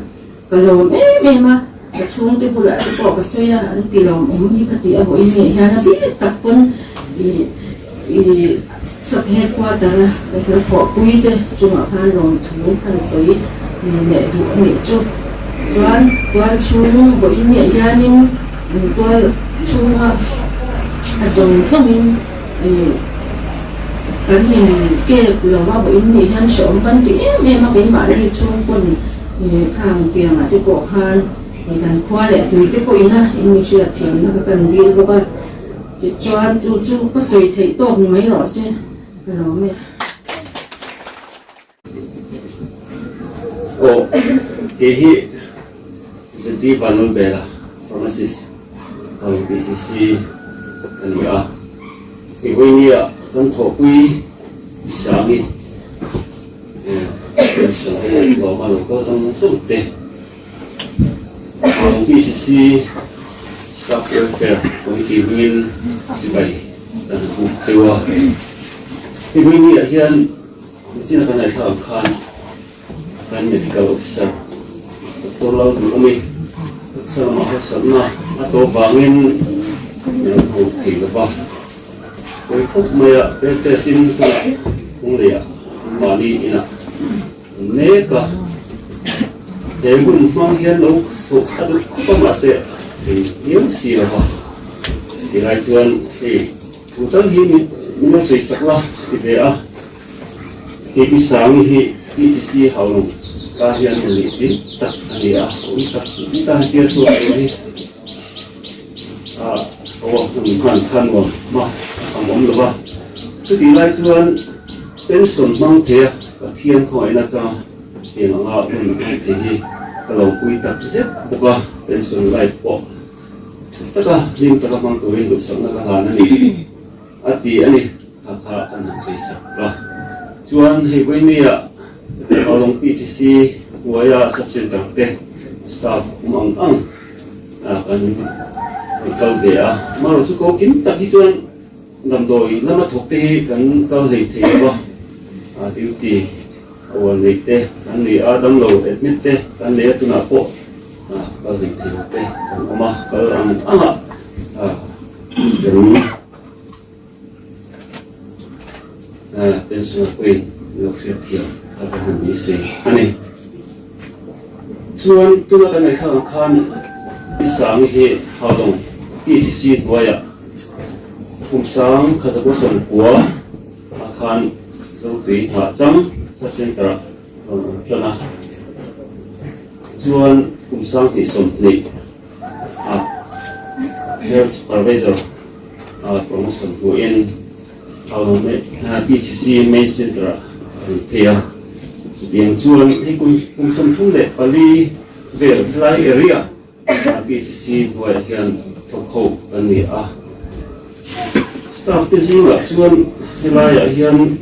ka lawm em em a, ka chhungte bulah te pawh ka sawi a, an ti lawmawm hi ka ti a, vawiin ngei hian a bik tak pawn ih ih sub headquarter a ka thawhpui te chungah khan lawmthu kan sawi leh duh a nih chu. Chuan tual chhung vawiin ngei hianin tual chhunga a zawng zawngin Ih, kan in kek lo a vawiin nih hian hrehawm kan ti em em a, keimahni chhung pawn ih khang tiangah te pawh khan ih kan khua leh tui te pawh ina in mi hriat thiamna kha kan dil bawk a, tichuan chu chu ka sawi theih tawk ni mai rawh se ka lawm e. Aw, kei hi ZD Vanlalbela, Pharmacist, PCC ka ni a. Hei vawinia kan thawhpui Sangi pension lawma lo kal zawng zawng te PCC Staff Welfare Committee hmingin chibai kan buk cheu a. Hei vawinia hian Nichina kan ngaihthla ang khan kan Medical Officer Doctor Lalduhawmi taksa lamah harsatna a tawh vangin min rawn hmu thei lo va. Pawi khawp mai a, Pertes in tunah Kungleiah mahni inah an mek a. He hun hmang hian lo thawk a duh khawp a mahse thei viau si lo va. Tilai chuan hei Thu tal hi min lo sawi sak la ti ve a, Kepi Sangi hi PCC Haulawng ta hian rawn nih tling tak a ni a, awm tak zet a hetia chhuak tur hi a aw hmun khan kha nuam hma ang awm lo va. Chutih lai chuan pension hmang thei a Pathian khawngaihna changa tiang anga hun hmang thei hi ka lo pui tak zet bawk a, pension life pawh Tha taka hlim taka hmang turin duhsakna ka hlan a ni, a ti a ni. Kha kha kan han sawi sak a. Chuan hei Vawinia Haulawng PCC hnuaia Sub Centre te staff awm ang ang kan rawn kal ve a. Amaherawhchu chu ko kim tak hi chuan damdawi lama thawk te hi kan kal hlei thei lo va, duty a uar nei te kan nei a, damlo admit te kan nei a, tunah pawh kal hlei thei lo te kan awm a, kal ang ang a kan Pension pawhin min lo hriat thiam a ka han beisei a ni. Chuan tuna kan ngaihthlak ang khan Pi Sangi hi Haulawng PCC hnuaiah kum sang khat 1990 ah khan Zotui Nghahchang Sub-Centre ah rawn awm tan a. Chuan kum 2020 ah Health Supervisor ah promotion hmuhin PCC Main Centre ah a rawn phei a. Chutiang chuan hei kum 34 vel helai area PCC hnuaiah hian thawk ho kan ni a. Staff te zingah chuan helaiah hian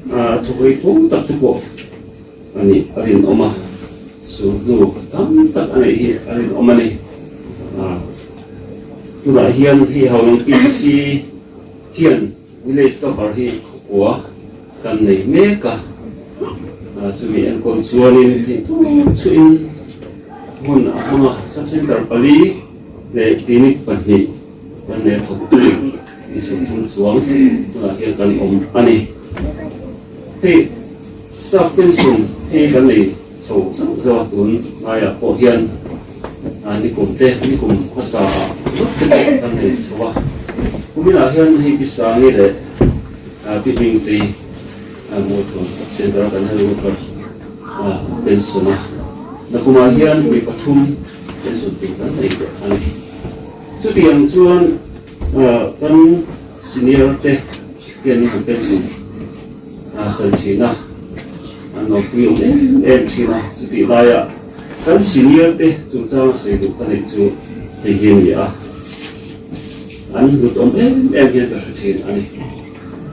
thawk rei fo tak te pawh a nih a rinawm a, chu hnu tam tak a neih hi a rinawm a ni. Tunah hian hei Haulawng PCC hian village cover hi khawpua kan nei mek a, chumi enkawl chuanin thei tawp chuhin hmun a hmang a, sub-centre pali leh clinic pahnih kan nei a thawktu ni 30 chuang tunah hian kan awm a ni. Hei staff pension hi kan nei chho zauh zauh a, tun laiah pawh hian nikum te nikum hmasa ah vak te pawh kan nei chho a, kuminah hian hei Pi Sangi leh Pi Hmingtei Mualthuam Sub Centre a kan health worker pension a, nakumah hian mi pathum pension tur kan nei teh a ni. Chutiang chuan kan senior te hian an pension a sawi thin a, an lo pui awm em em thin a, chutih laia kan senior te chungchanga sawi duh ka neih chu hei hi a ni a, an hlut awm em em hian ka hre thin a ni.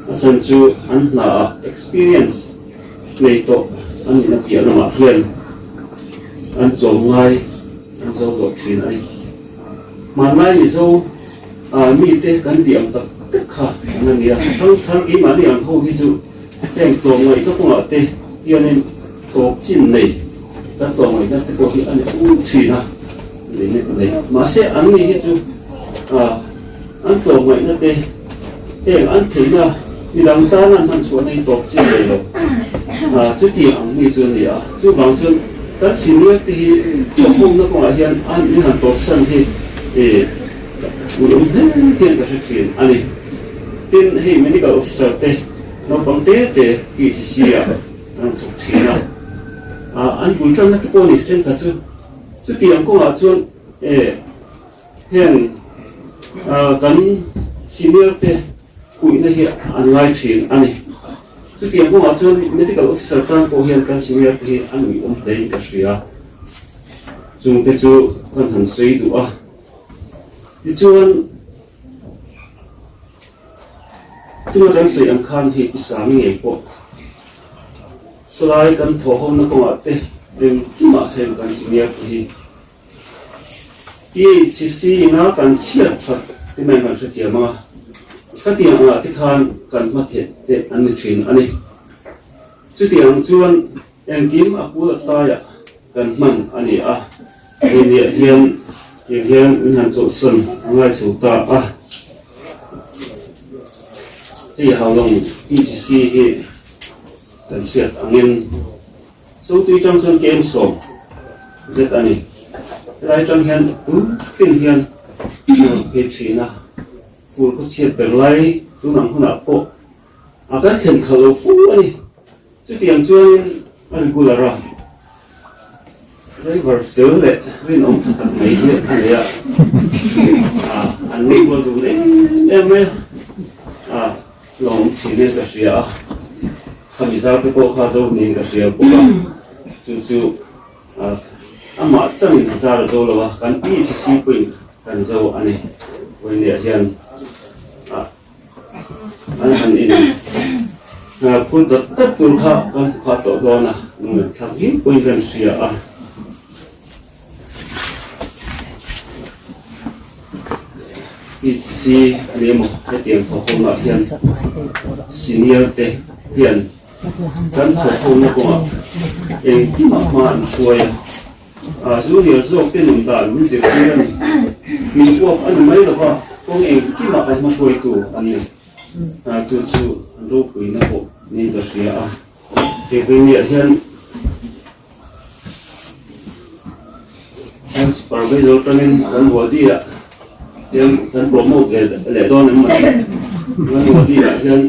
A chhan chu an hnaah experience nei tawh an nihna piah lamah hian an tlawm ngai an zo tawh thin a ni. Hmanlai Mizo mite kan tih ang tak tak kha an a nia. Thangthar keimahni ang ho hi chu heng tlawmngaihna kawngah te hianin tawp chin nei kan tlawmngaihna te pawh hi a ni fo thin a, limit nei. Mahse an ni hi chu an tlawmngaihna te heng an theihna midang tana an hman chhuahna hi tawp chin nei lo. Chutiang ang mi chu a ni a, chuvang chuan kan senior te hi thawhhawmna kawngah hian an in han tawpsan hi ui awm hle hian ka hre thin a ni. Tin, hei medical officer te naupang te te PCC ah an rawn thawk thin a, an bul tanna te pawh a ni thenkhat chu. Chutiang kawngah chuan heng kan senior te Puihna hi an ngai thin a ni. Chutiang kawngah chuan Medical Officer tan pawh hian kan senior te hi an uiawm hlein ka hria. Chungte chu kan han sawi duh a. Tichuan, tuna kan sawi ang khan hei Pi Sangi ngei pawh sawlai kan thawhhawmna kawngah te engkimah heng kan senior te hi PHC ina kan chhiat that ti mai kan hrethiam a, khatiang angah te khan kan hma theih te an ni thin a ni. Chutiang chuan engkim a kul a taiah kan hman a ni a, hei niah hian tiang hian min han chawlhsan a ngai chho ta a. Hei Haulawng PHC hi kan hriat angin Sotui tang chuan kem 10 zet a ni. Helai tang hian tun tin hian a rawn phei thin a, fur khaw chhiat ber lai tun ang hunah pawh a kan thlen khalh lo fo a ni. Chutiang chuanin a regular a, driver fel leh rinawm tha tak mai hi a nei a, an nui dun em em mai a. Lawm thin in ka hria a, khami zar te pawh kha zo niin ka hria bawk a, chu chu amah changin a zar a zo lo a, kan pi chi si pawhin kan zo a ni. Vawinia hian an han in phur dat dat tur kha kan hmu kha tawh dawn a, lunglen thlak viau pawhin kan hria a. PCC a ni emaw hetiang thawhhawmah hian senior te hian kan thawhhawmna kawngah engkimah hma an hruai a, junior zawk te nun dan min zirtir a ni. Min uap a ni mai lova kawng engkimah kan hmahruaitu an ni. Chu chu an ropuina pawh. niin ka hria a. Hei vawinia hian kan supervisor tangin kan wadi ah hian kan promote ve leh dawn em mawni kan wadi ah hian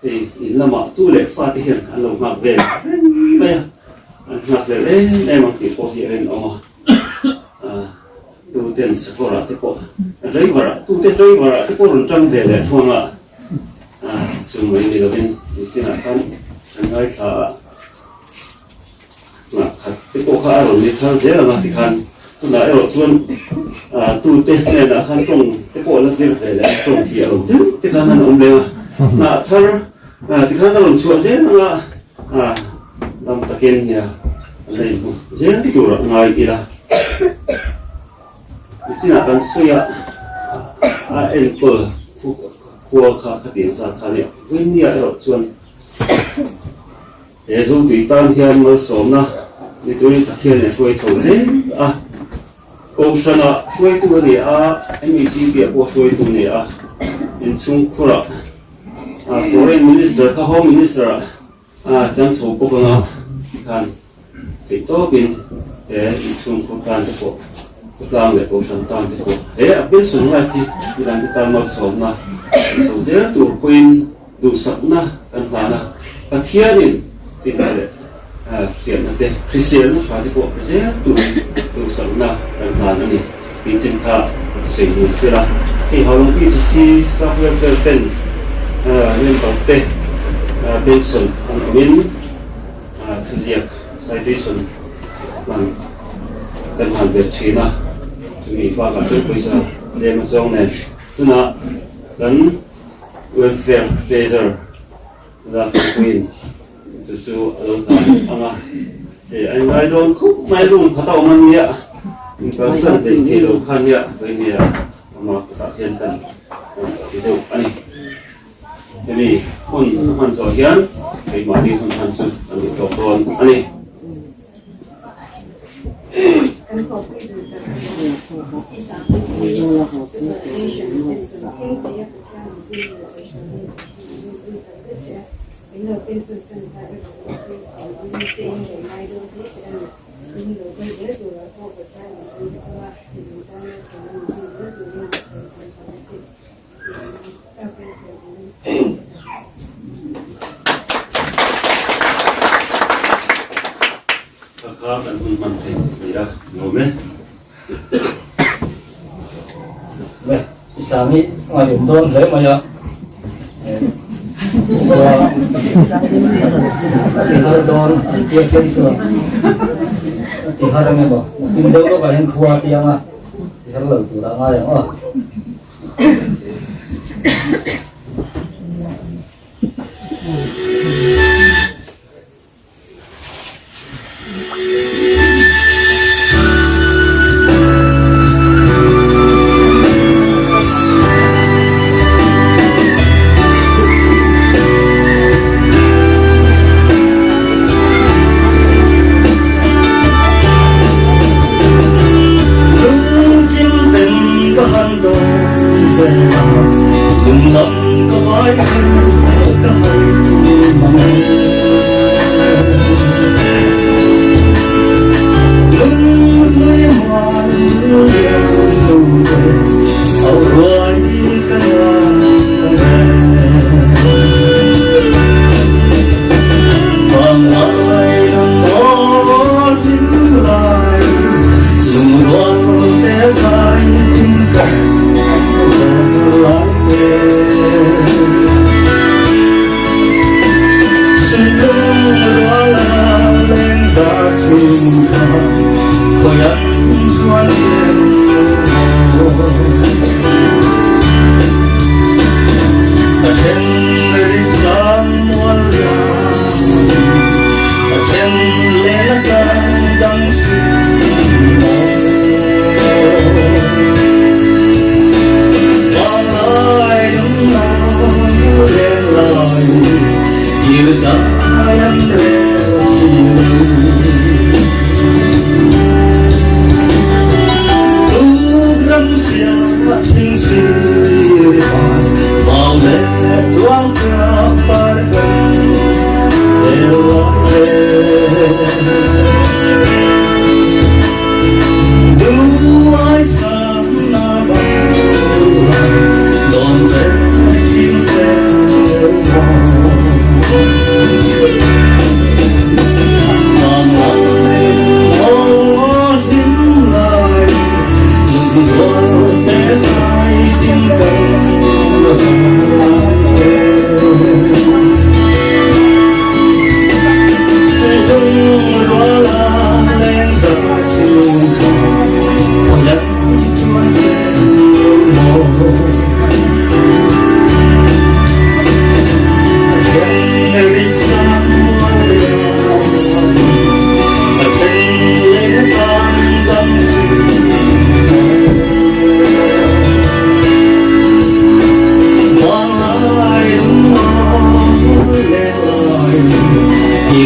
hei in lamah tu leh fate hian an lo nghak vel reng mai a an nghak vel em em ang tih pawh hi a rinawm a tu ten sakawr ah te pawh driver ah tu te driver ah te pawh rawn tang ve leh thung a chu mai ni lovin nichinah khan an ngaithla a. Nghah khat te pawh kha a rawn ni thar zel ang a tikhan tunah erawh chuan tute hnenah khan tawng te pawh la zir ve leh a tawng fiah lo deuh te khan an awm leng a nghah thar tikhan a rawn chhuah zel ang a dam takin nia an la inhmu zel tur a ngai ila nichinah kan sawi a a enkawl khua kha khatiang zat kha nia vawinia erawh chuan He Zotui tan hian malsawmna ni turin Pathian in hruai chho zel a. Kohhranah hruaitu a ni a, MEGP ah pawh hruaitu a ni a. Inchhung khurah Foreign Minister kha Home Minister ah chang chho bawk anga tikhan theihtawpin he inchhung khur tan te pawh khawtlang leh kohhran tan te pawh he a pension life hi midangte tan malsawmna ni chho zel tur pawhin Duhsakna kan hlan a, Pathianin finna leh hriatna te, hriselna tha te pawh pe zel turin duhsakna kan hlan a ni tih chin kha sawi ni sela. Hei Haulawng PCC Staff Welfare ten member te pension an awmin thuziak citation hman kan hlan ve thin a, chumi bakah chuan pawisa tlem a zawng nen tunah kan Welfare Treasurer Lalthangpuiin chu chu a lo hlan ang a, hei a inlai dawn khup mai room khat a awm a nia, inkalsan hlei thei lo kha nia veinia ama kutah hian kan ti deuh a ni. Hemi hun a hman zawh hian keimahni hun hman chu kan duh tawk dawn a ni. Kha kha kan hun hman thei ni a nuam e. Le, i sang hi ngaihawm dawn hle mai a. A ti har dawn an tia chen chuan a ti har ang emaw nakin deuh lawkah hian khua a ti ang a ti har lo tur a ngai ang aw.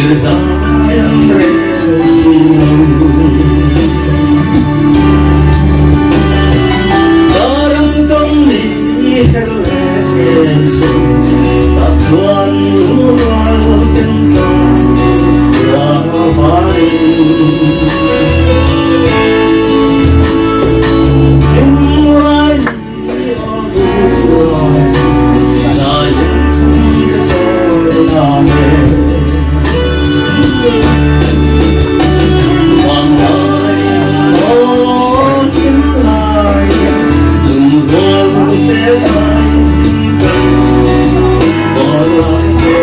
Kir zai an rel si lo. Darang kam ni her leh se, tak chuan lungrual ten tlang khua varin. Hlimlai ni a vuai, zain ka chawi na e. Vanglai aw hlimlai, lungrual te zai kan vanglai te.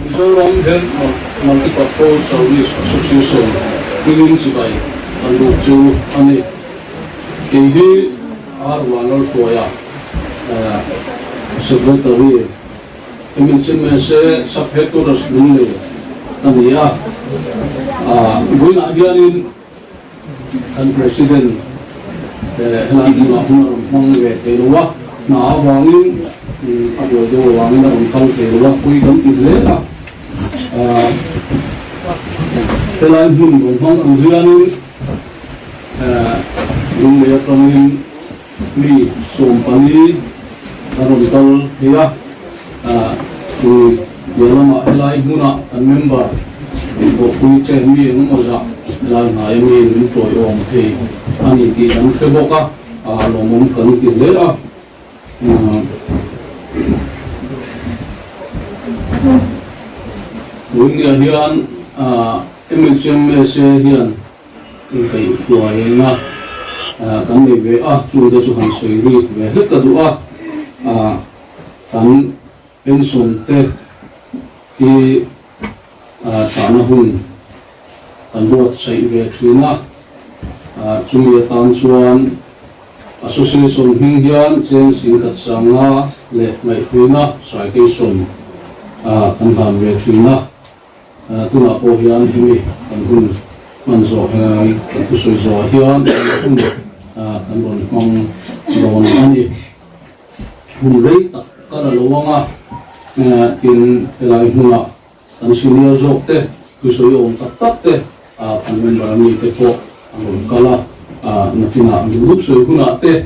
Mizoram Health Multipurpose Service Association hmingin chibai an buk chu a ni. Kei hi R Vanlalhruaia Secretary MHMSA Sub-Headquarters Lunglei a ni a. Vawiinah hianin Kan President helai hmunah hun a rawn hmang ve thei lo a, hna avangin a buai deuh avangin a rawn kal thei lo a, pui kan ti hle a. Helai hmun rawn hmang tur hianin Lunglei atangin mi 14 a rawn kal thei a, chu piah lamah helai hmuna kan member inpawhpui te mi engemaw zah helai hnaia mi min tawiawm thei a ni tih kan hre bawk a, lawmawm kan ti hle a. Tunah hian MHMSA hian Inkaihhruaina kan nei ve a, chungte chu han sawi rik ve hlek ka duh a, kan pension te hi thlahna hun kan buatsaih ve thin a, chumi atan chuan Association hming hian cheng singkhat sanga leh ngaihhruina citation kan hlan ve thin a. Tunah pawh hian hemi kan hun hman zawh helai kan thusawi zawhah hian hun kan rawn hmang dawn a ni. Hun rei tak ka la lo ang a, tin helai hmunah kan senior zawk te, thusawi awm tak tak te kan member ami te pawh an rawn kal a. Nachinah duh sawi hunah te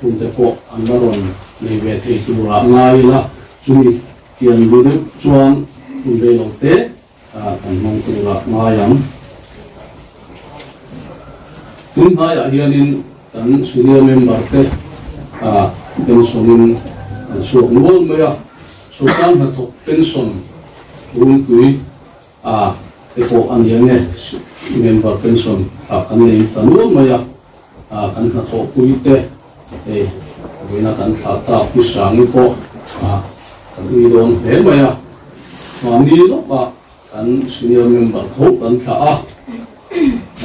hun te pawh an la rawn nei ve thei turah ngai ila, chumi kian lu deuh chuan hun rei lo te kan hmang turah ngai ang. Tun hnaiah hianin kan senior member te pension in an chhuak nual mai a, sawrkar hnathawk pension rungpui A te pawh a ni ange, member pension ah kan nei ta nual mai a, kan hnathawhpui te hei vawiina kan thlah tak pi Sangi pawh kan ui dawn hle mai a, mahni lawkah kan senior member tho kan thlah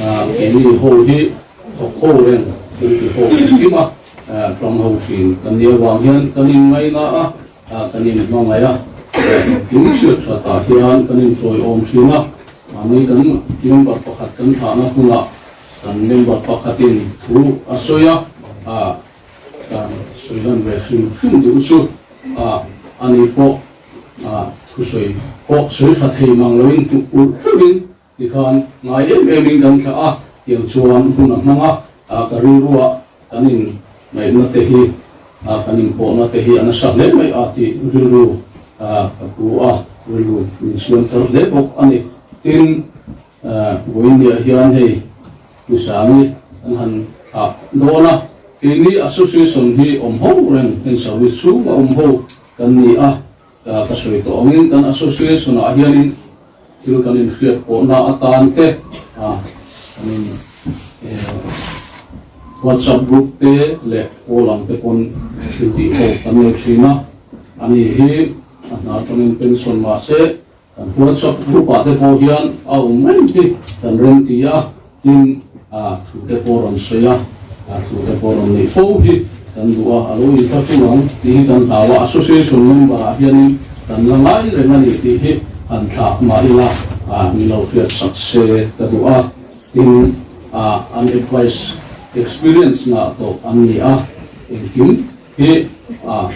a, keini ho hi thawk ho reng thil ti ho engkim a tang ho thin kan nih avang hian kan inngaina a. Kan inhmangaih a, engkim chhiat thatah hian kan inchawiawm thin a, mahni kan member pakhat kan thlahna hunah kan member pakhatin thu a sawi a, kan sawi lan ve hrim hrim duh chu ani pawh thusawi pawh sawi tha thei mang loin tuk ulh teuhin Tikhan ngai em em in kan thlah a, tiang chuan hun a hmang a, ka rilruah kan in ngaihna te hi, kan in pawhna te hi a nasa hle mai a tih rilru ka pu a, rilru min siam thar hle bawk a ni. Tin, vawiinniah hian hei Misangi kan han thlah dawn a, keini association hi awm ho reng, heng service chhunga awm ho kan ni a, Ka sawi tawh angin kan association ah hianin thil kan inhriat pawhna atan te kan in WhatsApp group te leh pawl ang te pawn thil tih ho kan nei thin a, ani hi a hna atangin pension mahse kan WhatsApp group ah te pawh hian a awm reng hi kan rem ti a, Tin, a thute pawh rawn sawi a, a thute pawh rawn neih fo hi kan duh a, a lo inthlahrung ang tih hi kan hlau a, association member ah hianin kan la ngai reng a ni tih hi han thlah mah ila min lo hriat sak se ka duh a. Tin, an advice experience ngah tawh an ni a, engkim hi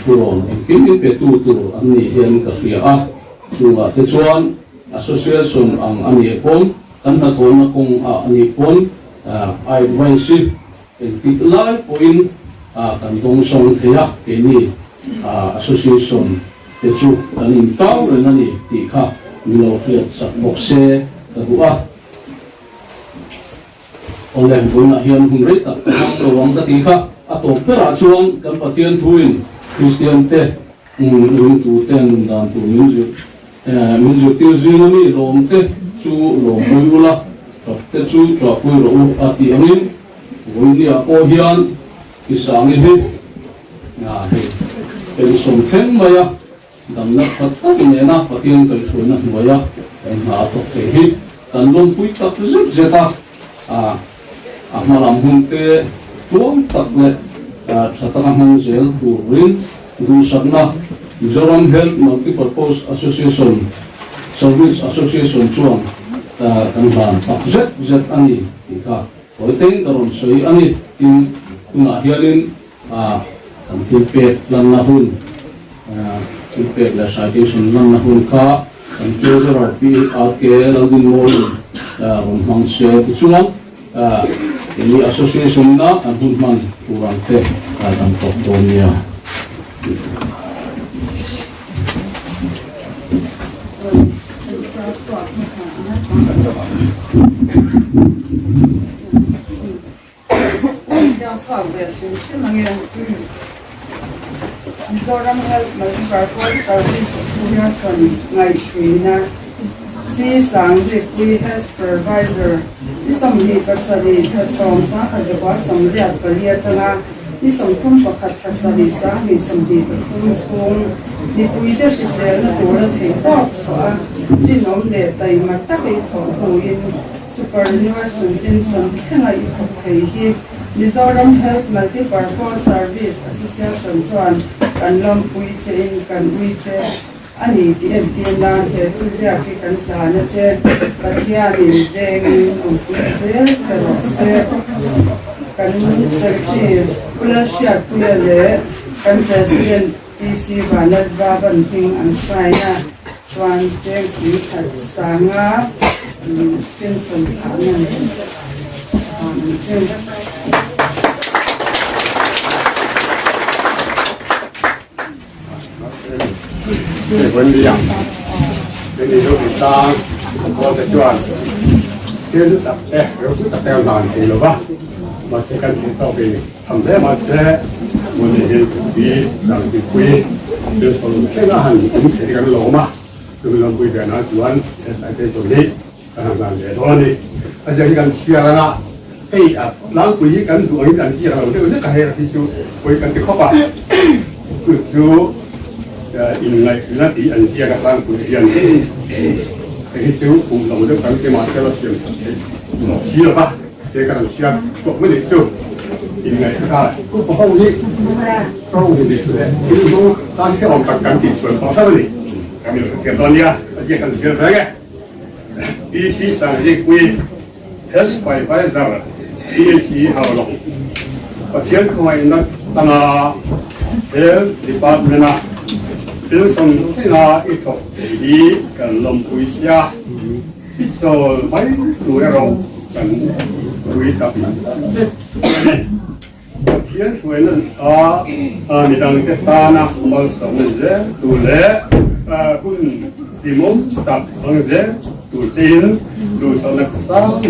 thurawn engkim in pe tu tur an nih hian ka hria a, chungah te chuan association ang a nih pawn, Kan hnathawhna kawng ah a nih pawn a advice hi engtik lai pawhin kan dawngsawng thei a, keini association te chu kan inkau reng a ni tih kha min lo hriat sak bawk se ka duh a. Awle, vawiinah hian hun rei tak ka hmang lo ang ka tih kha a tawp berah chuan kan Pathian thuin Kristian te Ringtute nun dan tur min zir min zirtir zing a mi lawmte chu lawmpui ula, ṭapte chu ṭahpui rawh u a tih angin vawinia pawh hian i sangi hi hei pension thleng mai a, damna ṭha tak nena Pathian kaihhruaina hnuaia hna a thawk thei hi kan lawmpui tak zet zet a. A hma lam hun te tluang tak leh tha taka hmang zel turin duhsakna Mizoram Health Multipurpose Association Service Association chuan kan hlan tak zet zet a ni tih kha tawi teng ka rawn sawi a ni. Tin, tunah hianin kan thil pek lanna hun, thil pek leh citation lanna hun kha kan Treasurer Pi RK Laldinmawiin rawn hmang se tichuan keini Association ina kan hun hman tur ang te kan tawp dawn nia. Siang chhuak ve hrim hrim ange. Mizoram Health Multipurpose Service Association ngaihhruina C Sangzikpui Health Supervisor ni 27 thla 10 1984 atanga ni 31 thla 7 2023 chhung mipuite hriselna tura theihtawp chhuah a rinawm leh taima taka i thawh hnuin Superannuation pension thlenga i thawk thei hi Mizoram Health Multipurpose Service Association chuan kan lawmpui che in kan ui che a ni tih entir nan he thuziak hi kan tlan a che. Pathianin vengin awmpui zel che rawh se. Kan Secretary Pu Lalhriatpuia leh kan President PC Vanlalzavan hming an sign a. Chuan cheng sing khat sanga pension thahna nen. ang che. Vân Cái gì đâu thì ta có thể chuan Cái tập te rồi cứ tập theo làm thì rồi ba mà sẽ cần thì tao bị thầm thế mà sẽ muốn thì thì làm thì quý cái số cái là hành cũng thể cái lỗ mà từ làm quý cái nó chuan cái sai cái chỗ đi cái hàng làm để đó đi bây giờ cái chia ra hey à lãng quý cái đuổi cái chia ra rồi cái cái là cái chú quý cái cái khó ba chú chú in lại là tí anh chia các lãng quý hiện cái chú cũng lòng được cái mà cái là tiền chia了吧这个chia có mấy lý chú in lại cái cũng có không gì không thì để cái số三天我刚刚提出来，放上里，咱们给到你啊，也很chia cái DC 上一归 S 5 5 DAC 好了，我天空外那那个 Health Department 啊，比上那一套第跟龙龟虾，一做买主要跟龟特别，天水呢啊啊，你当个大呢，我什么子都来啊，滚地毛打房子都进，都上那上的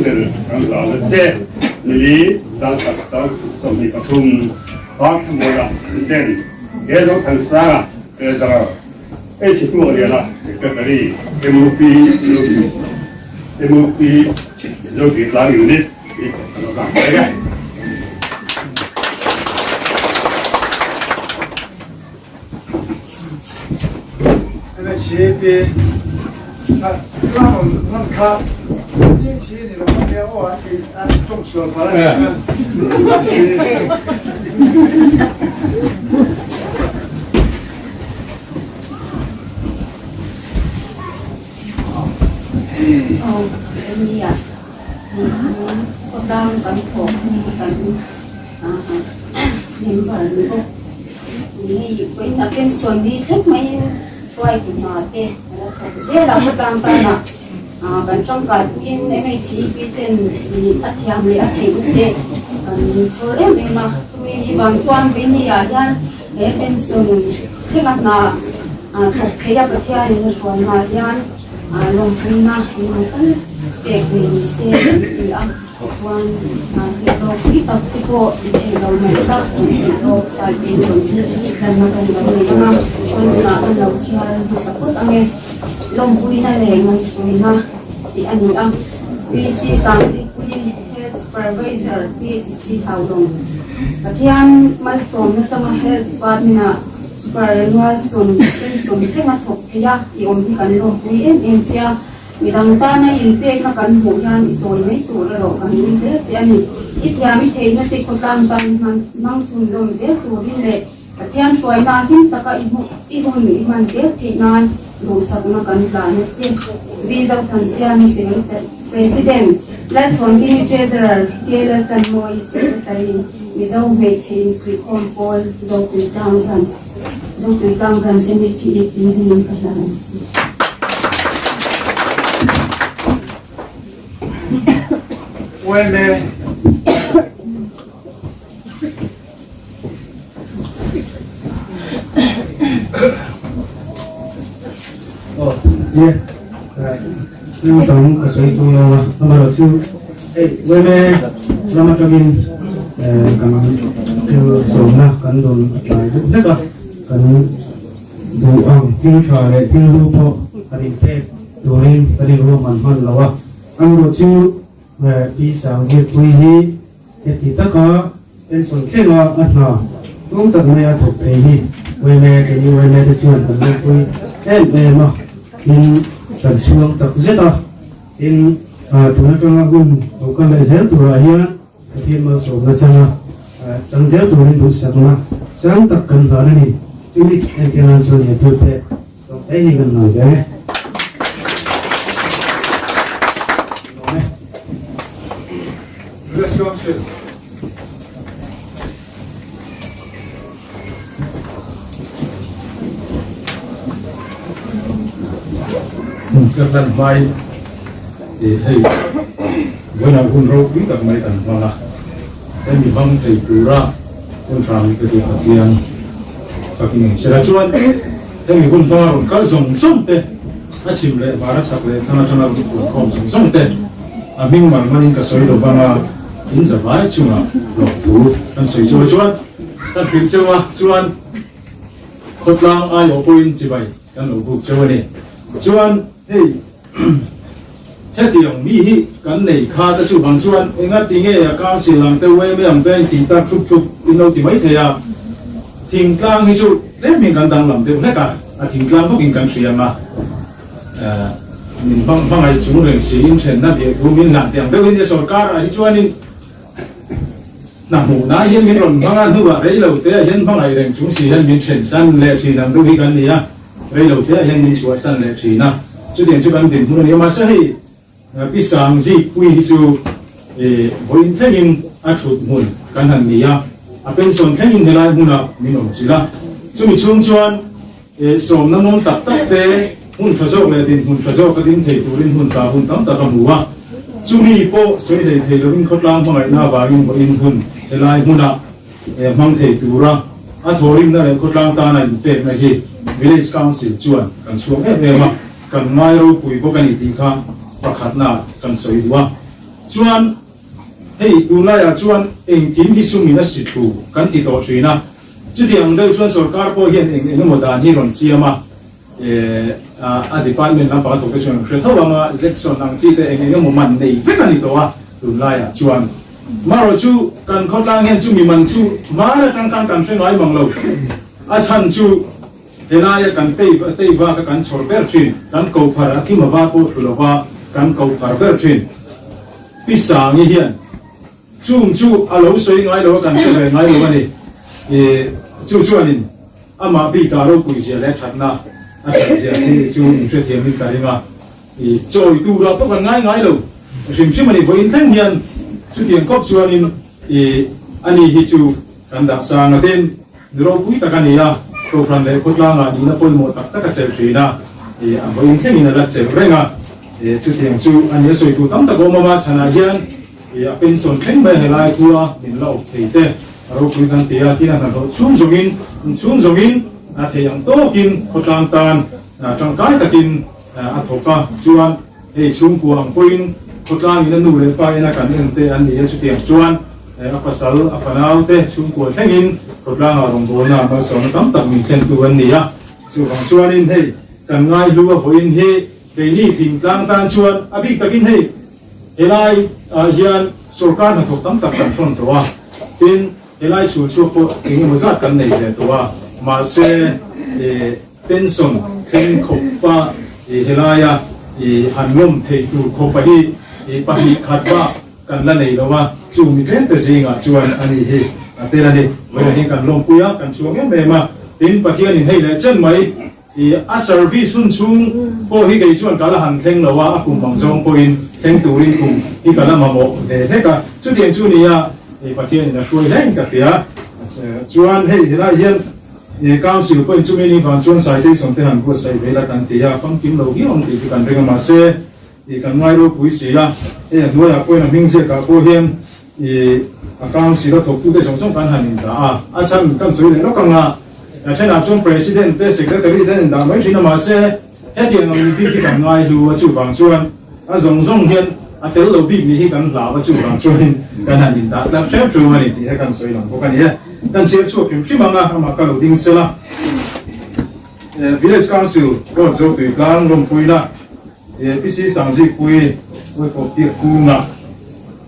刚老了这，你上上上上你个通，八十多了，点，也都很伤啊，这个一起过年了，这个里 MOP MOP 就给拉有的，给怎么办？ MHP 啊，那我那卡，一起你老爹我去啊，种树跑来。 哦，你啊，我当kan thọ kan niệm vào nữa ni ko ina pension ni thek mai chuai ti na te dễ là một tang ta na kan trong cả in em ấy chỉ biết tên ni a thiam le a thei te kan chor em em ma chumi ni bang chuan vi ni a hian he pension thek na thok theia pathian in ruan ma hian long pui na ni kan pek ni se ti a chuan ro pui tak te pawh thei lo mai tak ro sai pension kan na kan lo nei anga chuan na kan lo chhiar hmasa phawt ange lawm pui na leh ngai hrui na tih a ni a PC Sangzikpui Health Supervisor PHC Haudawng Pathian malsawmna changa Health Department ah superannual sum pension thleng a thawk thei a i awm hi kan lawm pui em em che a midang tana inpekna kan hmuh hian i chawi mai tur erawh kan ring hle che a ni. I thiam i theihna te khawtlang tan hmang chhunzawm zel turin leh Pathian hruaina hlim taka i hmuh i hun i hman zel theih nan duhsakna kan tlan a che. V Zothansiami Secretary President Lalchhawnkimi Treasurer K Laltanmawii Secretary Mizo Hmeichhe Insuihkhawm Pawl Zotuitlang Branch Zotuitlang Branch MHEP hmingin ka hlan ang che. Uaime. Ye nhưng tổng ka soi tu lo amaro chu ei weme lama tangin kan thil sawmna kan dawn a tlai deuh hlek a kan duh ang thil tha leh thil lu pawh kan inpek turin kan inruahman hman lo a amaro chu pi sang zirpui hi Heti taka pension thlenga a hna tlawm tak maia thawk thei hi Weme keini Weme te chuan kan lawmpui em em a, tin kan chhuang tak zet a, tin tun atanga hun lo kal leh zel turah hian Pathian malsawmna changa chang zel turin duhsakna sang tak kan hlan a ni. Chumi entir nan chuan he thil pek tlawm te hi kan hlan ve. Ka hlan hmai i hei vawiinah hun ropui tak mai kan hmang a. Hemi hmang thei tura hun hram hi ka ti a Pathian fakin eng sela chuan hemi hun hmanga rawn kal zawng zawng te a chhim leh hmar a chhak leh thlang atanga rawn fuan khawm zawng zawng te a hming man manin ka sawi lo vang a in zavai chunga lawmthu kan sawi chu chuan kan hrilh cheu a chuan khawtlang aiawh pawhin chibai kan lo buk cheu a ni chuan hei Hetiang mi hi kan nei kha ta chu vang chuan enga ti nge a council ang te yma ang te a intih tak thup thup in lo ti mai thei a, thingtlang hi chu tlem in kan danglam deuh hlek a, a thingtlang bawk in kan hria ang a, min hmang hmangaih chung reng si in thenna biak thu min hlan teh ang deuh in sorkar ah hi chuan in hna hmuh na hian min rawn hmang a, hnuah rei lo te ah hian hmangaih reng chung si hian min then san leh thin ang deuh hi kan ni a. Rei lo te ah hian min chhuahsan leh thin a, chutiang chu kan dinhmun a ni a, mahse hei Pi Sangzikpui hi chu vawiin thlengin a thut hmun kan han ni a, a pension thlengin helai hmunah min awm chilh a, chumi chhung chuan sawmna mawm tak tak te hmun tha zawk leh dinhmun tha zawk a ding thei turin hmun ta hun tam tak a hmu a, chumi pawh sawi hlei thei lovin khawtlang hmangaihna avangin vawiin hun helai hmunah hmang thei tura a thawhrimna leh khawtlang tana inpekna hi Village Council chuan kan chhuak em em a, kan ngai ropui bawk a ni tih kha pakhatna kan sawi duh a. Chuan hei tunlaiah chuan engkim hi sumin a si thu kan ti tawh thin a, chuti ang deuh chuan sorkar pawh hian eng eng emaw dan hi rawn siam a, a department lampang a thawk te chuan an hre tho ang a, election ang chi te eng eng emaw man nei vek a ni tawh a tunlaiah chuan. Marawh chu kan khawtlang hian chumi man chu hmar atang khan kan hre ngai mang lo. A chhan chu helaia kan tei tei vak a kan chhawr ber thin, kan ko phar a thim ava pawh thlu lova kan ko phar ber thin. Pi Sangi hian chung chu a lo sawi ngai lo a kan hre ve ngai lo a ni. Chu chuanin amah bikah ropui zia leh thatna a that zia chu chu inhrethiamin ka ring a. I chawi turah pawh kan ngai ngai lo hrim hrim a ni. Vawiin thleng hian chutiang kawp chuanin i ani hi chu kan dah sang a tin ni ropui tak a ni a, Kohhran leh khawtlangah nihna pawimawh tak tak a chelh thin a, i a vawiin thlengin a la chelh reng a, i chutiang chu a ni a sawi tur tam tak a awm a, chhanah hian i a pension thleng mai a helai khua min la awp thei te a ropui kan ti a, tin a hnathawh chhung zawngin chhung zawngin a theih ang tawkin khawtlang tan tangkai takin A thawk a, chuan hei chhungkua ang pawhin khawtlangin a nu leh pa ina kan en te an ni a, chutiang chuan a pasal, a fanau te chhungkua thlengin khawtlangah rawngbawlna malsawmna tam tak min thlentu an ni a, chuvang chuanin hei kan ngaihlu a vawiin hi keini thingtlang tan chuan a bik takin hei helai ah hian sorkar hnathawk tam tak kan hrawn tawh a, tin helai chhul chhuak pawh engemaw zat kan nei ve tawh a, mahse Pension thleng khawpa i helaia i han lawm theih tur khawpa hi i 2 khat bak kan la nei lo a, chu mi tlem te zingah chuan a ni hi a tel a ni. Vawiin hi kan lawmpui a, kan chuang em em a, tin Pathianin hei leh chen mai i a service hun chhung pawh hi kei chuan ka la han thleng lo a, a kum ang zawng pawhin thleng turin kum hi ka la mamawh ve hlek a, chutiang chu nia i Pathianin a hruai hle in ka hria. Chuan hei helai hian I Council pawhin chumi ni vang chuan citation te han buatsaih ve ila kan ti a, famkim lo viau ang tih chu kan ring a, mahse i kan ngai ropui si a, hei a hnuaiah pawhin a hming ziakah pawh hian i a Council a thawktute zawng zawng kan han indah a, a chhan kan sawi leh lawk ang a, a thenah chuan President te Secretary te an indah mai thin a, mahse hetiang ang mi bik hi kan ngai hlu a, chuvang chuan a zawng zawng hian a tel lo bik nih hi kan hlau a, chuvang chuanin kan han indah tlat hrep hrep a ni tih he kan sawi lang bawk a ni e. Kan chhiar chhuak hrim hrim ang a, amah ka lo ding sel a. Village Council Road Zotui tlang lawmpuina PC Sangzikpui Uaifawp Biak Kunga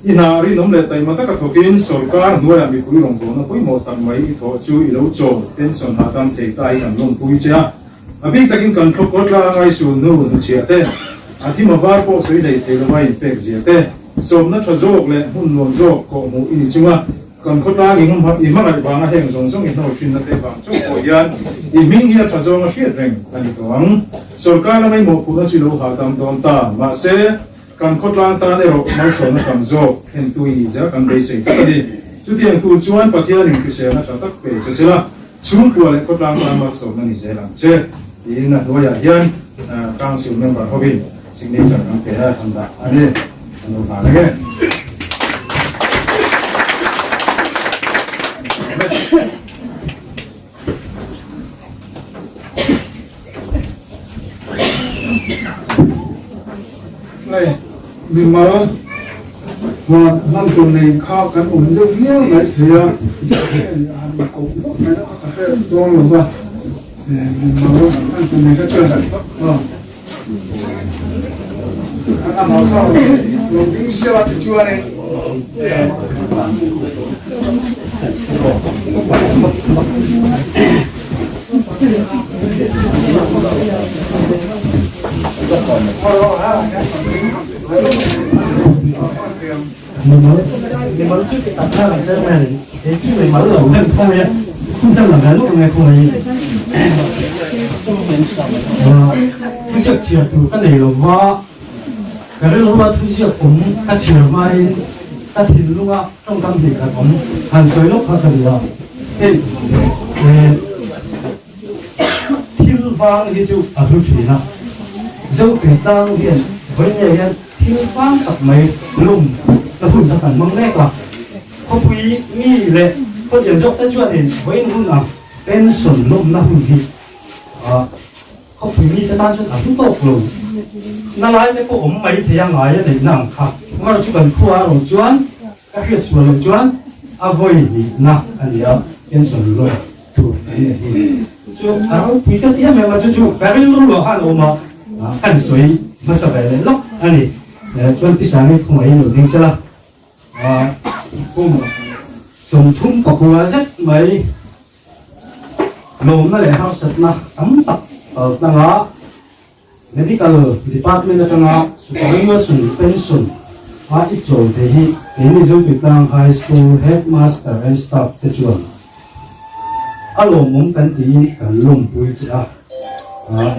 i hna rinawm leh taima taka thawkin sawrkar hnuaiah mipui rawngbawlna pawimawh tak mai i thawh chu i lo chawl pension hahdam thei ta hi kan lawmpui che a. A bik takin kan thlawk tlang a i sul hnu hnuchhiah te, a thim a var pawh sawi hlei thei lova inpek zia te, sawmna tha zawk leh hmun nuam zawk kawhhmuh i ni chunga Kan khawtlang i i hmangaih vanga heng zawng zawng i hnawl thinna te vang chauh pawh hian i hming hi a tha zawnga hriat reng a ni tawh ang. Sawrkar lama i mawhphurhna chu i lo hahdam dawn ta. Mahse, kan khawtlang tan erawh malsawmna tam zawk thlentu i nih zel kan beisei tlat a ni. Chutiang tur chuan Pathianin hriselna tha tak pe che sela, chhungkua leh khawtlang tan malsawmna ni zel ang che tiin a hnuaiah hian Council member hovin signature kan pe a, kan dah a ni. Kan lo hlan ang e. Mimal huan hman tur nei kha kan awm deuh viau mai thei a, han koh vak mai na kha ka hre dawn lo va, mimal hman tur nei kha chuan amah kha lo ding sela tichuanin Mimal chu ti tak na chairman he chu mimal lo deuh tho e hun deuh lang lutuk nge khaw mai thuziak chhiar tur ka nei lo va ka rilru a thuziak awm ka chhiar hmain ka thinlunga tawngkam hnih khat awm han sawi lawk kha ka duh a hei Thil vang hi chu a hlu thin a, Zotui tlang hian vawiin hian thil vang tak mai lum na hun a kan hmang mek a, khawpui mi leh khawlian zawk te chuanin vawiin hun a pension lawmna hun hi khawpui mi te tan chuan a hlu tawk lo na lai te pawh awm mai thei a ngai a neihna ang kha. Mar chu kan khua a rawn chuan Ka hriat sual loh chuan a vawi nihna a ni a, pension lawk tur kan nei hi chu a ropui ka ti em em a, chu chu ka rilru ah khan a awm a, kan sawi hmasa ve leh lawk a ni. Chuan Pisangi khawngaihin lo ding sela, kum 34 zet mai lawmna leh harsatna tam tak kaltlanga Medical Department atanga Superannuation Pension a i chawl thei hi keini Zotitlang High School Headmaster and Staff te chuan a lawmawm kan tiin kan lawmpui che a.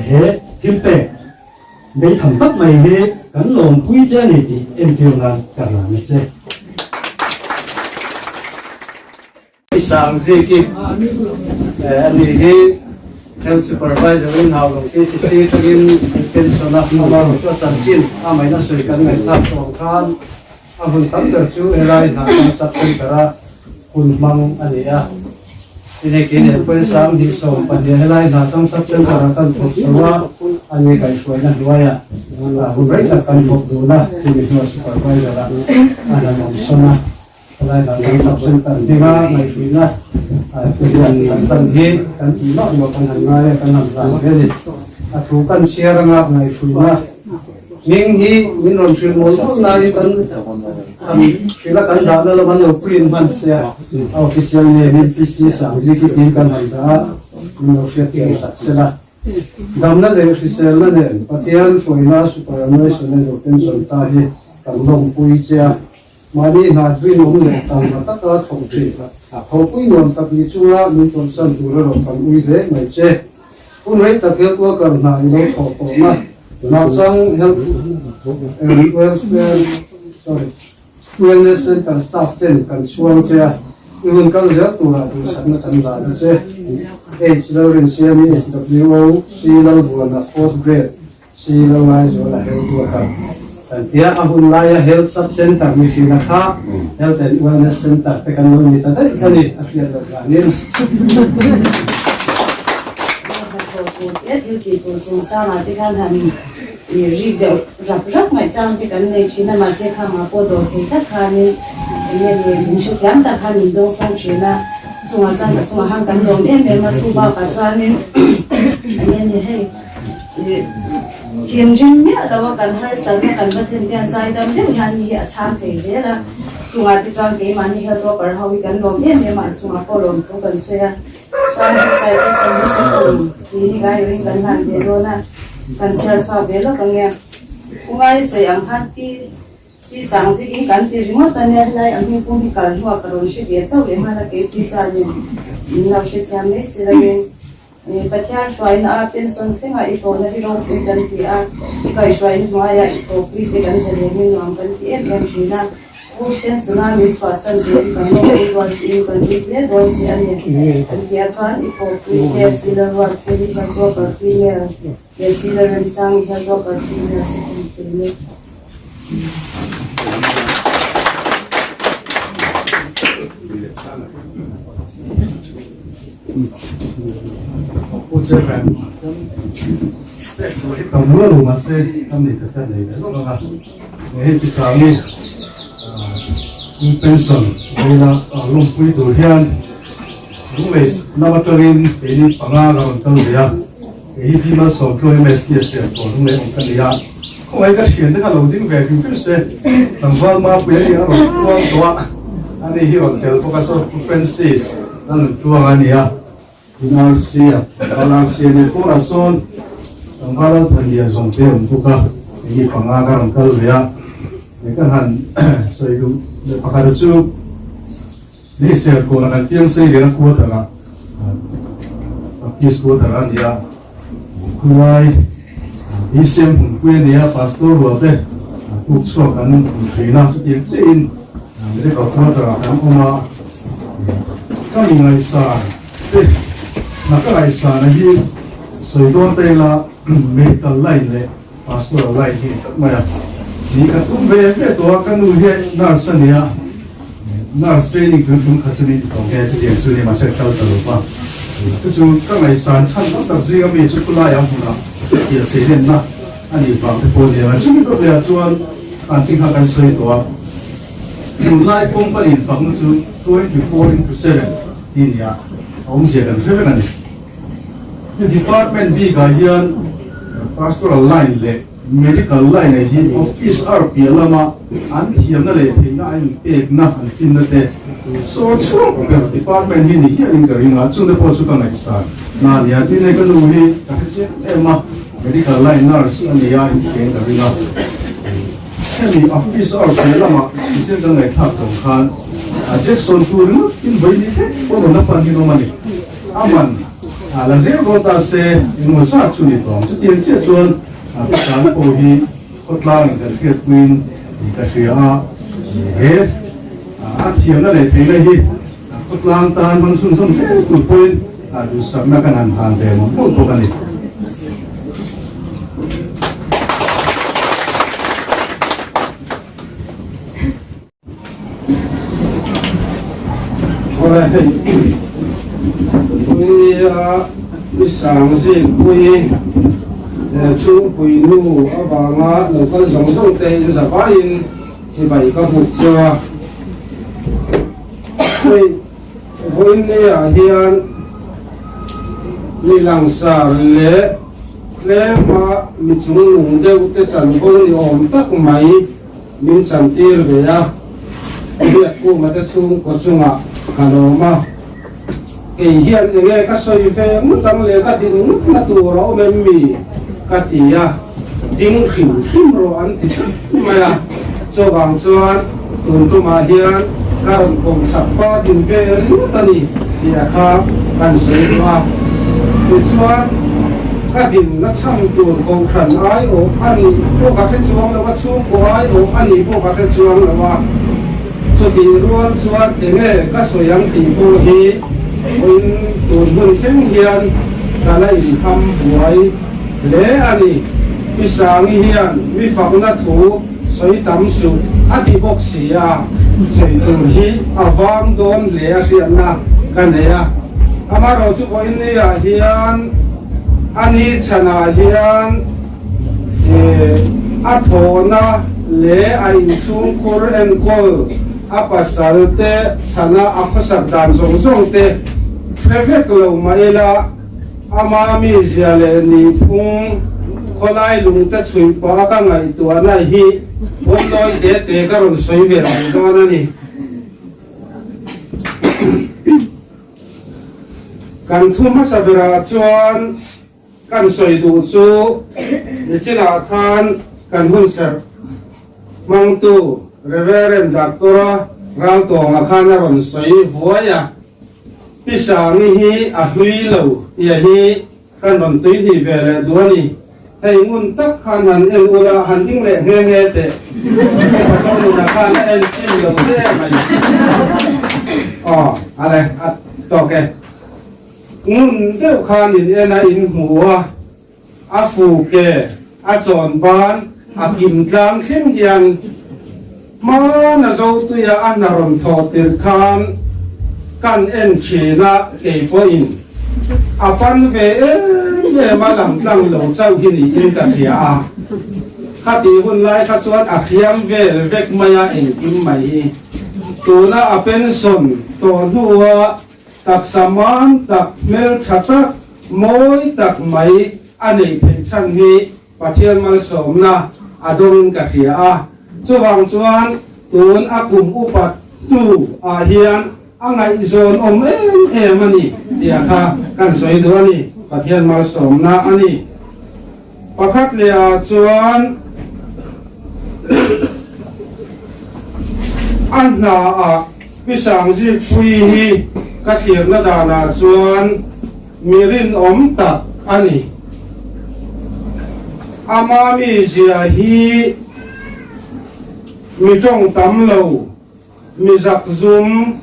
He thil pek beitham tak mai hi kan lawmpui che a ni tih entir nan ka hlan a che. Sangziki a ni hi Health Supervisor in Haulawng KCC atangin an pension a, amaherawh chu a chanchin a maina sawi kan ngaihthlak tawh ang khan a hun tam ber chu helai Hnahchang Sub Centre a hun hmang a ni a. Tinei kei nen pawhin 2012 helai Hnahchang Sub Centre ah kan thawk chho a, a ni kaihhruaina hnuaiah hun rei tak kan thawk dun a, chumi hnuah Supervisor ah a han awm sawn a. Helai dan kan sub center hminga ngaihhruihna thuziak kan hlan hi kan tih mah mah kan han ngai a, kan han hlan ve a ni. A thu kan chhiar anga ngaihhruihna hming hi min rawn hrilh mawl mawl nain kan han hrilh a, kan dahna lam an lo print hman sia, a official name in PC Sangziki tiin kan han dah a, min lo hriattir sak sela. Damna leh hriselna nen Pathian hruaina superannuation emaw pension ta hi kan lawmpui che a. Mahni hna rinawm leh tangka taka thawk thin thawhpui nuam tak ni chunga min chawlhsan tur erawh kan ui hle mai che. Hun rei tak health worker hna i lo thawh tawhna Hnahchang Health and Welfare sorry Wellness Centre staff ten kan chhuang che a, i hun kal zel turah duhsakna kan dan a che. H Lalrinsiami SWO C Lalvuana Fourth Grade Si lo ngai zual a health worker kan tia a hun laia health sub center ni thin a kha health and wellness center te kan lo ni ta daih a ni a hriat loh danin. He thil tih tur chungchangah te khan han rik deuh rap rap ngaihchang te kan nei thin a, mahse khangah pawh dawr thei tak khanin eng nge ni min hrethiam tak khan min dawngsawng thin a, chungah chuan a chungah khan kan lawm em em a, chu bakah chuanin eng nge ni hei. Thinrim miah lo a kan harsatna kan va thlen hian zaidam deuh hian mi hi a chhang thei zel a, chungah te chuan keimahni health worker ho hi kan lawm em em a, an chungah pawh lawm thu kan sawi a, chuan website te service a awm tih hi ngai loin kan hlan ve dawn a, kan chhiar chhuak ve lawk ang e. Ungai sawi ang khan pi si sang zik in kan ti ringawt a nia, helai a hming pum hi kal hnuah ka rawn hre ve chauh leh nghal a, keipui chuanin min lo hrethiam mai si loin. Pathian hruaina a pension thlengah i tawhna hi ropui kan ti a, i kaihhruaina hnuaiah i thawhpui te kan zalen in nuam kan ti em em thin a, Pu pension a min chhuahsan ve hi kan ropui rual chi in kan ui hle dawn che a ni kan ti a, chuan i thawhpui te Sila rual phel i kan worker female leh Sila remchang i health worker female second phel ni. Pu Chairman, kan pek tur hi tam luah lo mahse kan nei tak tak nei ve zawk ang a. Hei Pi Sangi pension veila lawmpui tur hian Lunglei lam atangin keini panga ka rawn kal ve a, kei hi Bima Sawmtluang MST a siam tawh Lunglei awm ka ni a, khawngaih ka thiante kha lo ding ve hrim hrim se, tlangval Mapuia hi a rawn tluang tawh a, ani hi rawn tel bawk a, saw Pu Francis a rawn tluang a ni a. NRC a tlangval RC a nia kawrah sawn tlangval Lalthanlian zawng te a awm bawk a, hei hi panga ka rawn kal ve a, he ka han sawi duh leh pakhat chu hei Serkawn a kan tiang sei lian a quarter ah Baptist quarter a ni a, khulai BCM hmunpui a ni a, Pastor rual te tuk chhuak an awm thin a, chutiang chiahin Medical quarter ah kan awm a. Ka mi ngaihsan te hna ka ngaihsan a hi sawi dawn ta ila medical line leh pastoral line hi tlat mai a ni ka tum ve ve tawh a ka nu hian nurse a nia nurse training tun tum khat chu min ti tawh nge chutiang chu ni mahse kal ta lo va chu chu ka ngaihsan chhan tam tak zinga mi chu khulai ang hmunah thil seilenna a nih vang te pawh nia chumi dawt leh ah chuan an chingha kan sawi tawh a. Tunlai company in fakna chu 24 into 7 tih a ni a, a awmzia kan hre vek a ni. He department bikah hian pastoral line leh medical line ah hi office ar piah lama an thiamna leh theihna a inpekna an finna te saw chhuak ber department hi ni hialin ka ring a, chungte pawh chu ka ngaihsan na a ni a. Tin hei ka nu hi ka hre chiang em a, medical line nurse a ni a, inhriain ka ring a. Hemi office or piah lamah thil kan ngaihthlak tawng khan a Jackson tur ringawt in vawi ni thleng pawh rawn la pan hi awm a ni. A man a la zel dawn ta se engemaw zat chu ni tawng. Chutiang chiah chuan a Pi pawh hi khawtlang in kan hriatpuiin tih ka hria a, he a thiamna leh theihna hi khawtlang tan hmang chhunzawm zel tur pawhin duhsakna kan han hlan ve mawlh mawlh bawk a ni. Awle hei Puinia mi sang zik pui chhungpui nu avanga lo kal zawng zawng te in zavaiin chibai ka buk cheu a. Hei vawiinniah hian mi langsar leh tlema mi chungnung deuh te chanvo ni awm tak mai min chantir ve a, Biakkuma te chhungkaw chungah ka lawm a, kei hian enge ka sawi ve ngut ang leh ka din ngut na tur a awm em mi? ka ti a, ding hrim hrim rawh an ti tlat mai a, chuvang chuan tun tumah hian ka rawn kawm chak pa din ve ringawt a ni tih a kha kan sawi duh a, tichuan ka dinna chhan tur kohhran aiawh a nih pawh ka hre chuang lo a, chhungkaw aiawh a nih pawh ka hre chuang lo a, chutih rual chuan enge ka sawi ang tih pawh hi vawiin tun hun thleng hian ka la inham buai hle a ni. Pi Sangi hian mi fakna thu sawi tam suh a ti bawk si a, sawi tur hi a vang dawn hle a hriatna ka nei a. Amaherawhchu vawiin ni ah hian a ni chhanah hian a thawhna leh a inchhungkhur enkawl a pasal te chhana a khawsak dan zawng zawng te hre vek lo mah ila, Ama mizia leh nihphung khawlai lungte chhuih pah a ka ngaihtuahna hi pawnlawi te te ka rawn sawi ve ang dawn a ni. Kan thu hmasa berah chuan kan sawi duh chu nichinah khan kan hunserh hmangtu Reverend Doctor-a Raltawnga khan a rawn sawi vuai a. Pi Sangi hi a hlui lo tia hi kan rawn tui hnih ve leh duh a ni. Hei ngun tak khan han en ula han ding leh nghe nghe teh. Pastor nuna khan a en chin lo che mai. Aw ale a tawk e. Ngun deuh khan in en a in hmu a, a fu ke a chawn ban a kim tlang thlim hian hmana Zotuia a hna rawn thawh tirh khan kan en thin a, kei pawhin a pan ve em em a, lang tlang lo chauh hi niin ka hria a. Khati hun lai kha chuan a hriam vel vek mai a engkim mai hi. Tuna a pension tawh hnua taksa man tak, hmeltha tak, mawi tak mai a neih theih chhan hi Pathian malsawmna a dawngin ka hria a. Chuvang chuan tun a kum upat hnu ah hian A ngaihzawn awm em em a ni tih a kha kan sawi duh a ni, Pathian malsawmna a ni. Pakhat leh ah chuan a hna ah Pi Sangzikpuii hi ka thlirna danah chuan mi rinawm tak a ni. Ama mizia hi mi tawng tam lo. Mi zakzum,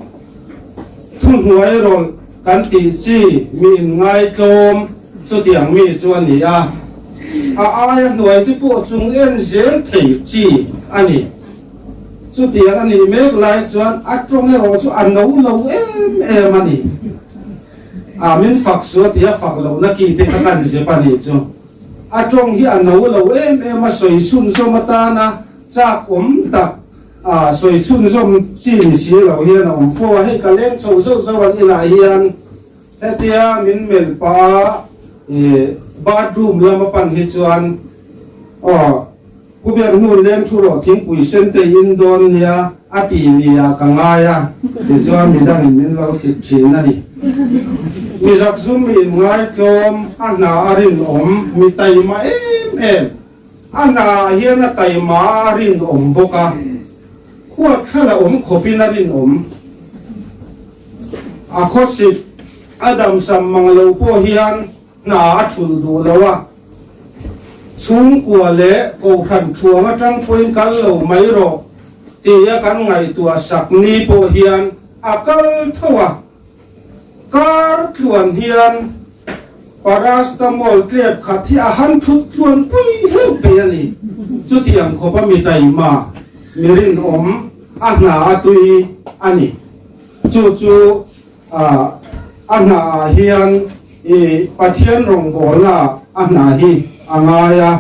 thuhnuai rawlh kan tih chi mi inngaitlawm chutiang mi chu a ni a, a aia hnuai te pawh chung en zel thei chi a ni. Chutiang a nih mek lai chuan a tawng erawh chu a no lo em em a ni. A min fak su a ti a, fak lohna ki te kha kan zep a nih chu. A tawng hi a no lo em em a, sawi chhunzawm atana chak awm tak A sawi chhunzawm chi ni si lo hian a awm fo a, hei ka leng chho zauh zauh an inah hian hetia min melh pah a ih bathroom lam a pan hi chuan aw Pu Biak hnu leng thu rawh thingpui sen te in dawn nia a ti nia ka ngai a tichuan midangin min lo thlit thin a ni. Mi zakzum mi inngai tlawm a hna a rinawm mi taima em em. A hnaah hian a taima a rinawm bawk a, khuat thla la awm khawpin a rinawm. A khawsik a damsam mang lo pawh hian hna a thulh duh lo a, chhungkua leh kohhran thuang atang pawhin kal lo mai rawh tia kan ngaihtuah sak ni pawh hian a kal tho a. Kar tluan hian Paracetamol tlep khat hi a han thut tluan pui hleuh pei a ni. Chutiang khawp a mi taima, mi rinawm, a hna a tui a ni. Chu chu a hna ah hian i Pathian rawngbawlna a hna hi a ngai a,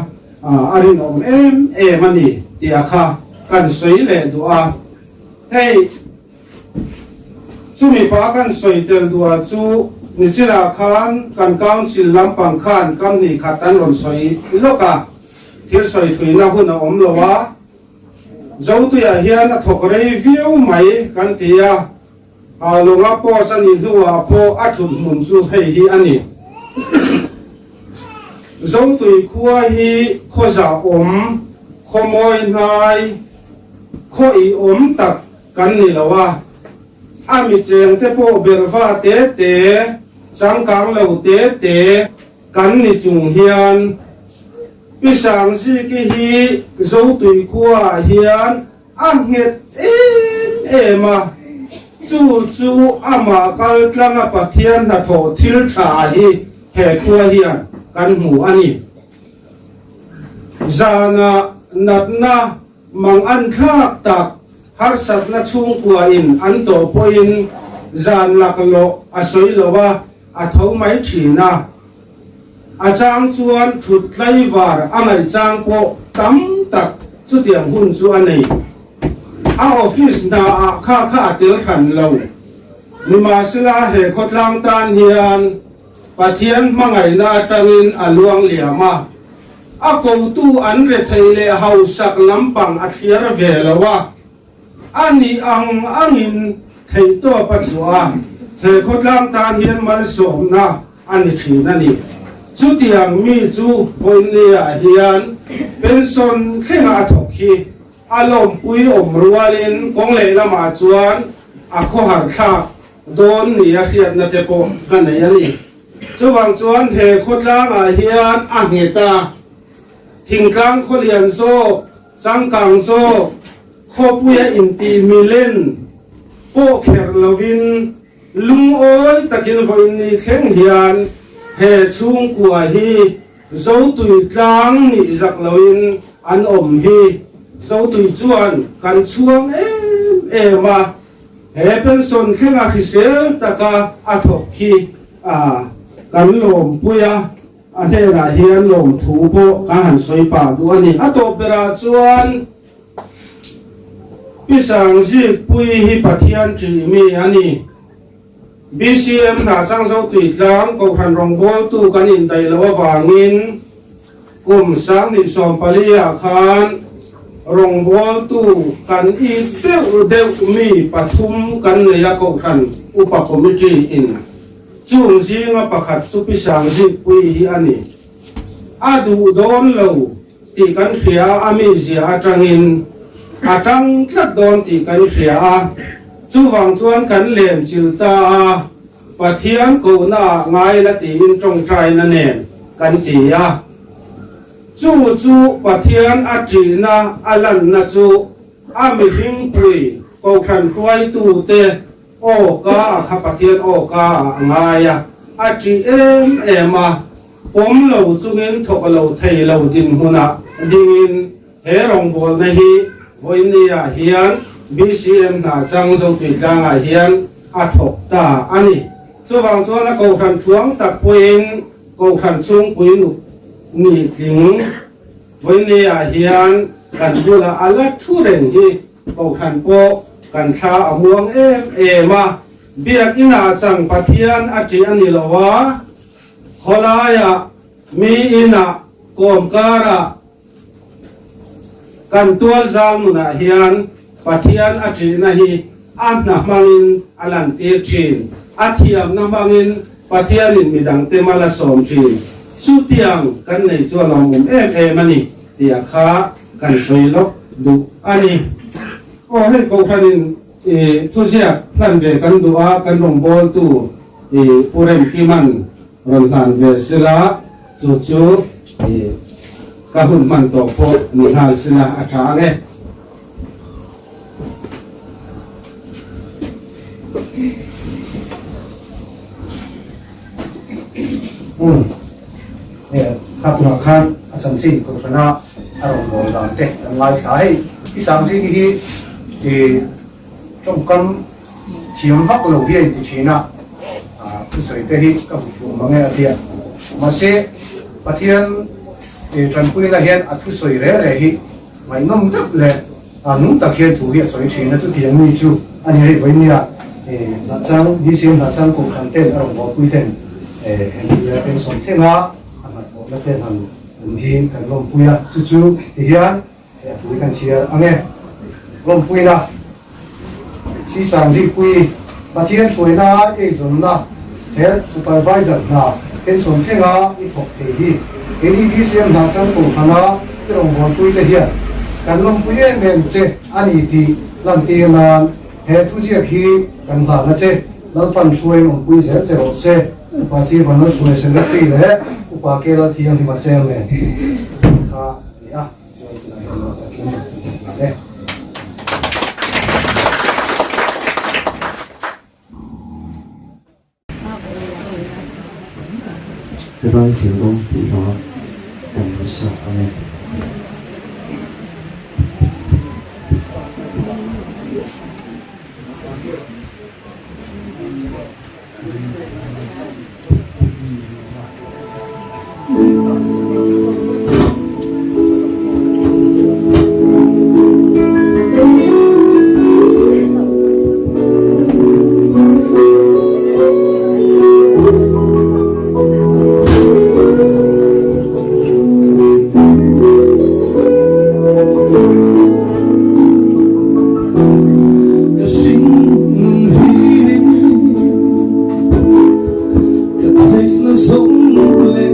a rinawm em em a ni tih a kha kan sawi leh duh a. Hei. Chumi pa kan sawi tel duah chu nichinah khan kan Council lampang khan kam hnih khat an rawn sawi lawk a, thil sawi thuina hun a awm lo a, Zotuiah hian a thawk rei viau mai kan ti a, Haulunga post a nih hnuah pawh a thut hmun chu hei hi a ni. Zotui khua hi khawzah awm, khawmawi hnai, khaw ih awm tak kan ni lo a, a mi cheng te pawh berhva te te, changkang lo te te kan ni chung hian Pi Sangziki hi Zotui khuaah hian a nghet em em a, chu chu amah kal tlanga Pathian hnathawh thil tha hi he khua hian kan hmu a ni. Zanah natna Mang an thlak tak, harsatna chhungkua in an tawh pawhin zan laklawh a sawi lo a, a tho mai thin a. A chang chuan thut tlaivar a ngaih chang pawh tam tak chutiang hun chu a nei. A office hna ah kha kha a tel hran lo. Nimahsela he khawtlang tan hian Pathian hmangaihna atangin a luang liam a. A kotu an rethei leh hausak lampang a thliar ve lo a, a nih ang angin theihtawp a chhuah a, he khawtlang tan hian malsawmna a ni thin a ni. Chutiang mi chu Vawinia hian pension thlenga a thawk hi a lawmpui awm rualin kawng lehlamah chuan a khawhar thlak dawn nia hriatna te pawh ka nei a ni. Chuvang chuan he khawtlangah hian a nghet a, thingtlang khawlian zawk, changkang zawk, khawpuia intih milen pawh kherh lovin lungawi takin vawiin ni thleng hian he chhungkua hi Zotui tlang nih zak loin an awm hi Zotui chuan kan chhuang em em a. He pension thlenga hrisel taka a thawk hi kan lawmpui a. A hnenah hian lawmthu pawh kan han sawi pah duh a ni. A tawp berah chuan Pi Sangzikpuii hi Pathian ṭih mi a ni. BCM hna changzo tuitlang Kohhran rawngbawltu kan indaih loh avangin kum 2014 ah khan rawngbawltu kan it deuh deuh mi pathum kan nei a Kohhran Upa Committee in chung zinga pakhat chu Pi Sangzikpuii hi a ni. A duh dawn lo tih kan hria a, a mizia atangin a tang tlat dawn tih kan hria a, chuvang chuan kan lem chil ta a, Pathian kohna ah ngai la tiin tawngtaina nen kan ti a, chu chu Pathian a ṭihna a lanna chu a mihringpui Kohhran hruaitute aw ka a kha Pathian aw ka ah a ngai a, a ṭih em em a. Pawm lo chungin thawk lo thei lo dinhmunah dingin he rawngbawlna hi vawinia hian BCM hna chang Zotuitlangah hian a thawk ta a ni. Chuvang chuan a kohhran thuang tak pawhin kohhran chhungpui nuk ni tling vawinia hian kan bulah a la thu reng hi kohhran pawh kan thla a muang em em a. Biakinah chang Pathian a ṭih a ni lo a. Khawlaiah, mi inah, kawmkarah, kan tualzang nunah hian Pathian a ṭihna hi a hna hmangin a lantir ṭhin. A thiamna hmangin Pathianin midangte mal a sawm ṭhin. Chutiang kan nei chu a lawmawm em em a ni tih kha kan sawi lawk duh a ni. Aw hei Kohhranin I thuziak hlan ve kan duh a, kan rawngbawltu i Pu Remkiman rawn hlan ve sila, chu chu i ka hun hman tawh pawh ni nghal sila a tha ang e. Umm kha tunah khan a chanchin kohhrana a rawn bawl dan te kan ngaithla hei i Sangzing hi i tawngkam thiam vak lo hi a inti thin a thusawi te hi ka hmu fuh mang e a tia mahse Pathian tanpuina hian a thusawi reh reh hi ngaihnawm deuh leh A nung tak hian thu hi a sawi thin a, chutiang mi chu a ni hei vawinia hnahchang BCM hnahchang kohhran ten a rawn buaipui ten hemi a pension thleng a, a hnathawhna ten han awm hi kan lawmpui a, chu chu ti hian a thu hi kan chhiar ang e. Lawmpuina Sisangzikpui Pathian hruaina eizawnna Health Supervisor hna pension thlenga i thawk thei hi keini BCM hnahchang kohhrana i rawngbawlpui te hian kan lawmpui em em che a ni tih lantir nan he thuziak hi kan hlan a che. Lalpan hruaiin awmpui zel che rawh se. Upa Sir Vanlalhruai Secretary leh Upa K Lalthianghlim a Chairman kha a ni a. Chuan tunah hian ruah takin kan hmu nghal e. Chibai Zilawm tih hla kan lo sak ang e. Ka hring nun hi ka theihna zawng leh.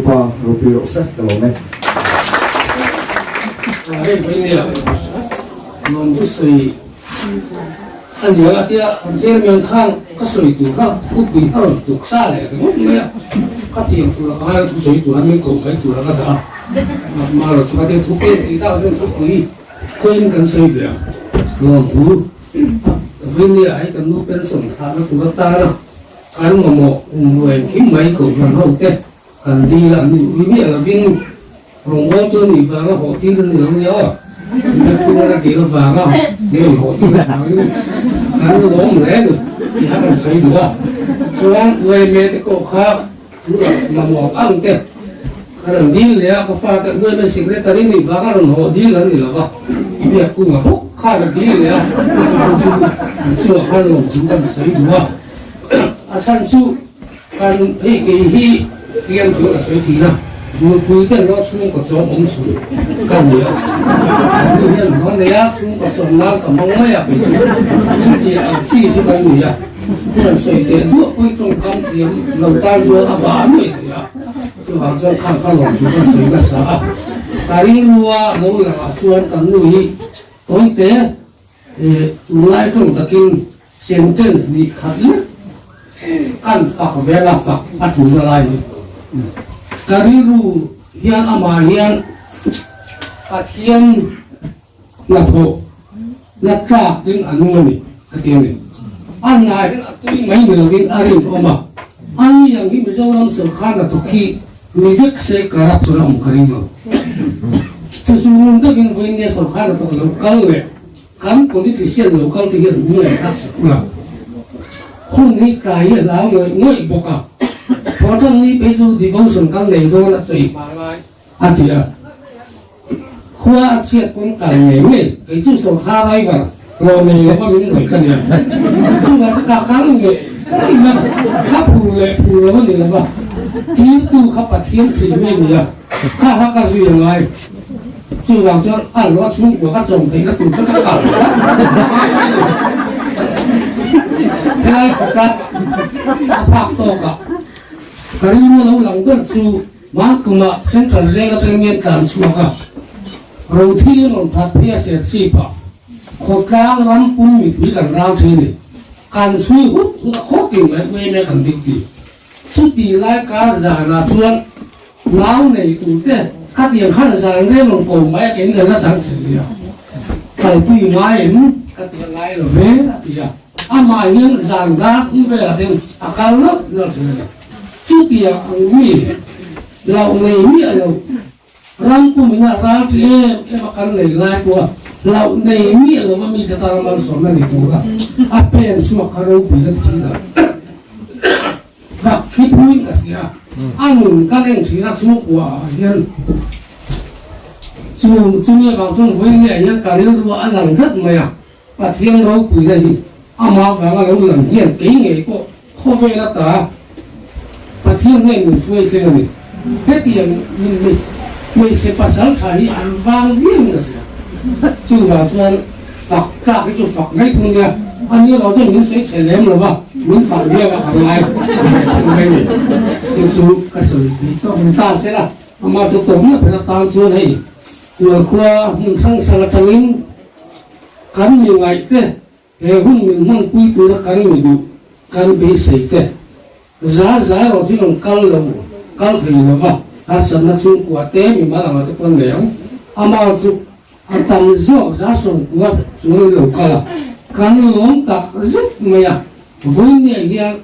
Lalpa ropui rawh se ka lawm e. Hei vawinia nuam chu sawi a ni ang a tia Jeremian khan ka sawi tur kha thupui a rawn tuk sa leh ringawt mai a, ka tiang tura ka ngai a thusawi tura min koh mai tura ka dah a, mahlo chu ka tia thupui an tih tak chuan thupui khawiin kan sawi ve ang lawmthu vawinia hei kan nu pension thlahna tur atana kan mamawh kum engkim mai kohhran ho te kan dil a min ui miah lovin Rawngbawltu a nih vanga hawh tir a ni lo nia aw. Biakpui a dil avanga min rawn hawh tir avangin kan lawm hle a ni tih kha kan sawi duh a. Chuan UMA te pawh kha chu lah mamawh ang te ka rawn dil leh a, ka fate UMA secretary nih vanga rawn hawh dil an ni lo va, Biakkunga bawk khan a dil leh a, chu chu an chungah khan lawmthu kan sawi duh a. A chhan chu. Kan hei kei hi fiamthu ka sawi thin a, nupui te hlawh chhungkaw chawm awm chhun ka ni a, kan nu hian hmang nei a, chhungkaw chawm nan ka hmang mai a kei chu chuti ang chi chu kan ni a, hian sawi teh duah pawhin tawngkam thiam lo tan chuan a bah nuai thei a, chuvang chuan khang ka lawmthu ka sawi nasa a, ka rilrua lo langah chuan kan nu hi tawite tunlai tawng takin Sentence nih khat lek kan fak vel a, fak a tul a lai hi. Ka rilru hian amah hian Pathian hnathawh na tlak in a nung a ni ka ti a ni. A hna hian a tui mai ni lovin a rinawm a, a ni ang hi Mizoram sawrkar hnathawk hi ni vek se corruption a awm ka ring lo. Chu chu ngun takin vawiin sawrkar hnathawk lo kal leh Kan politician lo kal te hian hming an thlak sak ula, hun hi tlai hi a hlau ngawih ngawih bawk a, Thawhtan ni phei chu devotion kan nei dawn a sawi hma ngai a ti a, khua a chhiat pawn kal ngei ngei, kei chu sawrkar driver hlawh nei lova min rawih ka nia, chuvang chu ka kal ngei ngei a, ka phur leh phur lo a ni lova, tirtu kha Pathian thih mi a ni a, kha kha ka zui a ngai. Chuvang chuan a lua chhungkua ka chawm theihna tur chu ka kal tlat helai khawta a phak tawkah ka rilru lo lang ber chu Mangkumah Central Jail atangin mian tlan chhuak a, Rothil rawn that phei a Serchhip-ah khawtlang ram pum mipui kan rang thin a ni. Kan chhui hut hut a khawk in mai uaime kan dik ti. Chuti lai kar zanah chuan Nau nei turte khatiang khan zan reng rawn ko mai a keini kan la chang che nia. Kalpui ngai em? Ka ti a ngai lo ve a ti a. Amah hian zan dar thum velah ten a kal lawt lawt thin a ni. Chutiang ang mi loh nei miah lo ram pumina ral ṭi em em a kan nei lai pawha loh nei miah lo a mite tana malsawmna ni tura a pen chhuak kha ropui ka ti thin a. Fak khi phuin ka hria, a nun ka leng thin a chhungkua ah hian chu chumi avang chuan vawiin hian ka rilru a lang dat mai a, Pathian ropuina hi amah vanga lo lang hian kei ngei pawh khawvel ata Pathian ngei min hruai thleng a ni. Hetiang hmeichhe pasal tha hi an vang viau in ka hria. Chuvang chuan fak tlak hi chu fak mai tur nia, a ni erawh chuan min sawi chhe lem lo va, min fak viau a ka ngai mai ni. Chu chu ka sawi tih tawk ni ta se la, amah chu tawpna ber atan chuan hei Kualkhua hmun hrang hrang atangin kan mi ngaih te He hun min hmanpui tura kan mi duh, kan beisei te za za erawh chu rawn kal lo, kal thei lo va, harsatna chhungkua te mimal anga te pawn nei ang. Amah chu a tam zawk za sawmkua chuan in lo kal a, kan lawm tak zet mai a, vawinia hian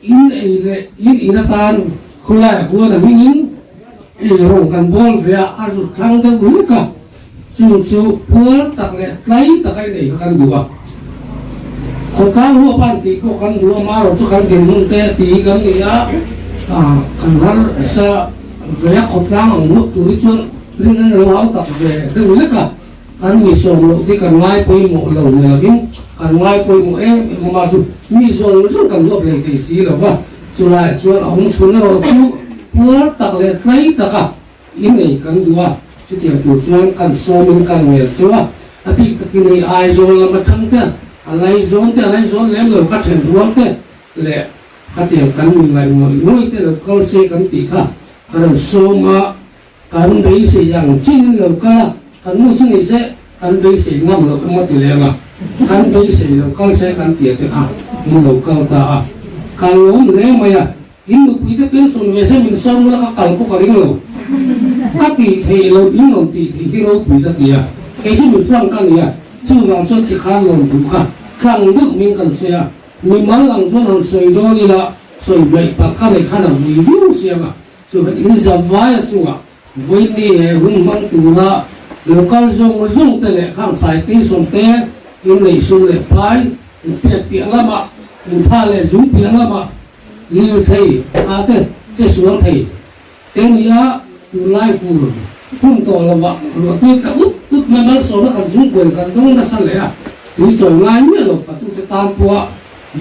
in ei leh in in atan khawlai huan a hmingin ei rawng kan bawl ve a, a zut thlang deuh hlek a, chung chu puar tak leh tlai taka in ei kha kan duh a, khawtlang huap an tih pawh kan duh a, marawh chu kan dinhmun te ti kan ni a, kan harsa ve a, khawtlang ang huap tur hi chuan rin an lo hau tak ve deuh hlek a. Kan mi sawm loh te kan ngai pawimawh lo ni lovin kan ngai pawimawh em em a, mah chu mi zawng zawng kan huap lei thei si lo va, chulaiah chuan a awm chhun erawh chu puar tak leh tlai taka inei kan duh a, chutiang tur chuan kan sawmin kan ngel cheu a, a bik takin hei Aizawl lam atang te, a laizawn te, a laizawn lem lo ka then rual te leh khatiang kan mi ngaih ngawih ngawih te lo kal se kan tih kha. Kan han sawm a, kan beisei ang chin lo kal a, kan nu chu ni se kan beisei ngam loh emaw ti leng a, kan beisei lo kal se kan tia te kha in lo kal ta a, ka lawm hle mai a, in nupui te pension ve se min sawm ula ka kal pawh ka ring lo, ka tih theih loh in rawn tih theih hi ropui ka ti a, kei chu mi flank ka ni a, chuvang chuan tikhan lawm duh kha tlang deuh min kan sawi a, Mimal ang chuan han sawi dawn ila, sawi hmaih palh ka neih khan a vui viau siam a, chuan in zavai a chungah vawiini he hun hmang tura lo kal zawng zawng te leh khang sai pension te in neih sum leh pai in pek piah lamah, in tha leh zum piah lamah lirthei a te che sual thei te nia tunlai fur hun tawh lovah ruahtui tla ut ut mai malsawmna kan chhungkuain kan dawng nasa leh a, tui chawi ngai miah lo fatute tan pawha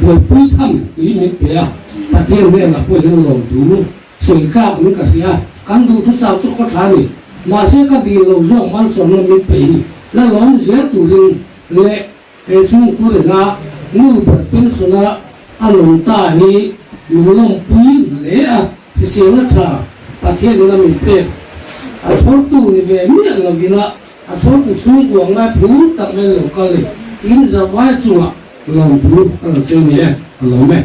buaipui tham tui min pe a, Pathian hnenah pawhin an lawm thu sawi tlak in ka hria, kan duhthusam chu khaw tha a ni, mahse ka dil lo zawk malsawmna min pe hi la lawm zel turin leh He chhungkhur ina nu ber pension-a a lawm ta hi lunglawmpui hle a, hriselna tha Pathianin a min pek. A chhawrtu ni ve miah lovina a chhawrtu chhungkua ngai phur tak mai lo kal ni. In zavai chungah lawmthu ka rawn sawi ni e, ka lawm e.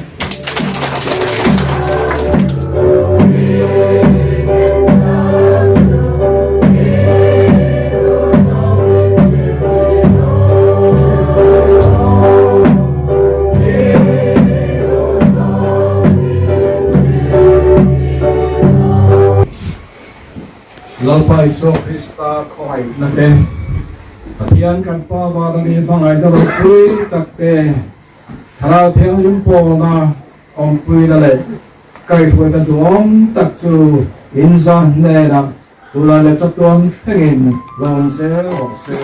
Lalpa Isua Krista khawngaihna te, Pathian kan Pa vana mi hmangaihna ropui tak te, Thlarau Thianghlim pawna awmpuina leh kaihhruaina duhawm tak chu in za hnenah tunah leh chatuan thlengin lo awm zel rawh se.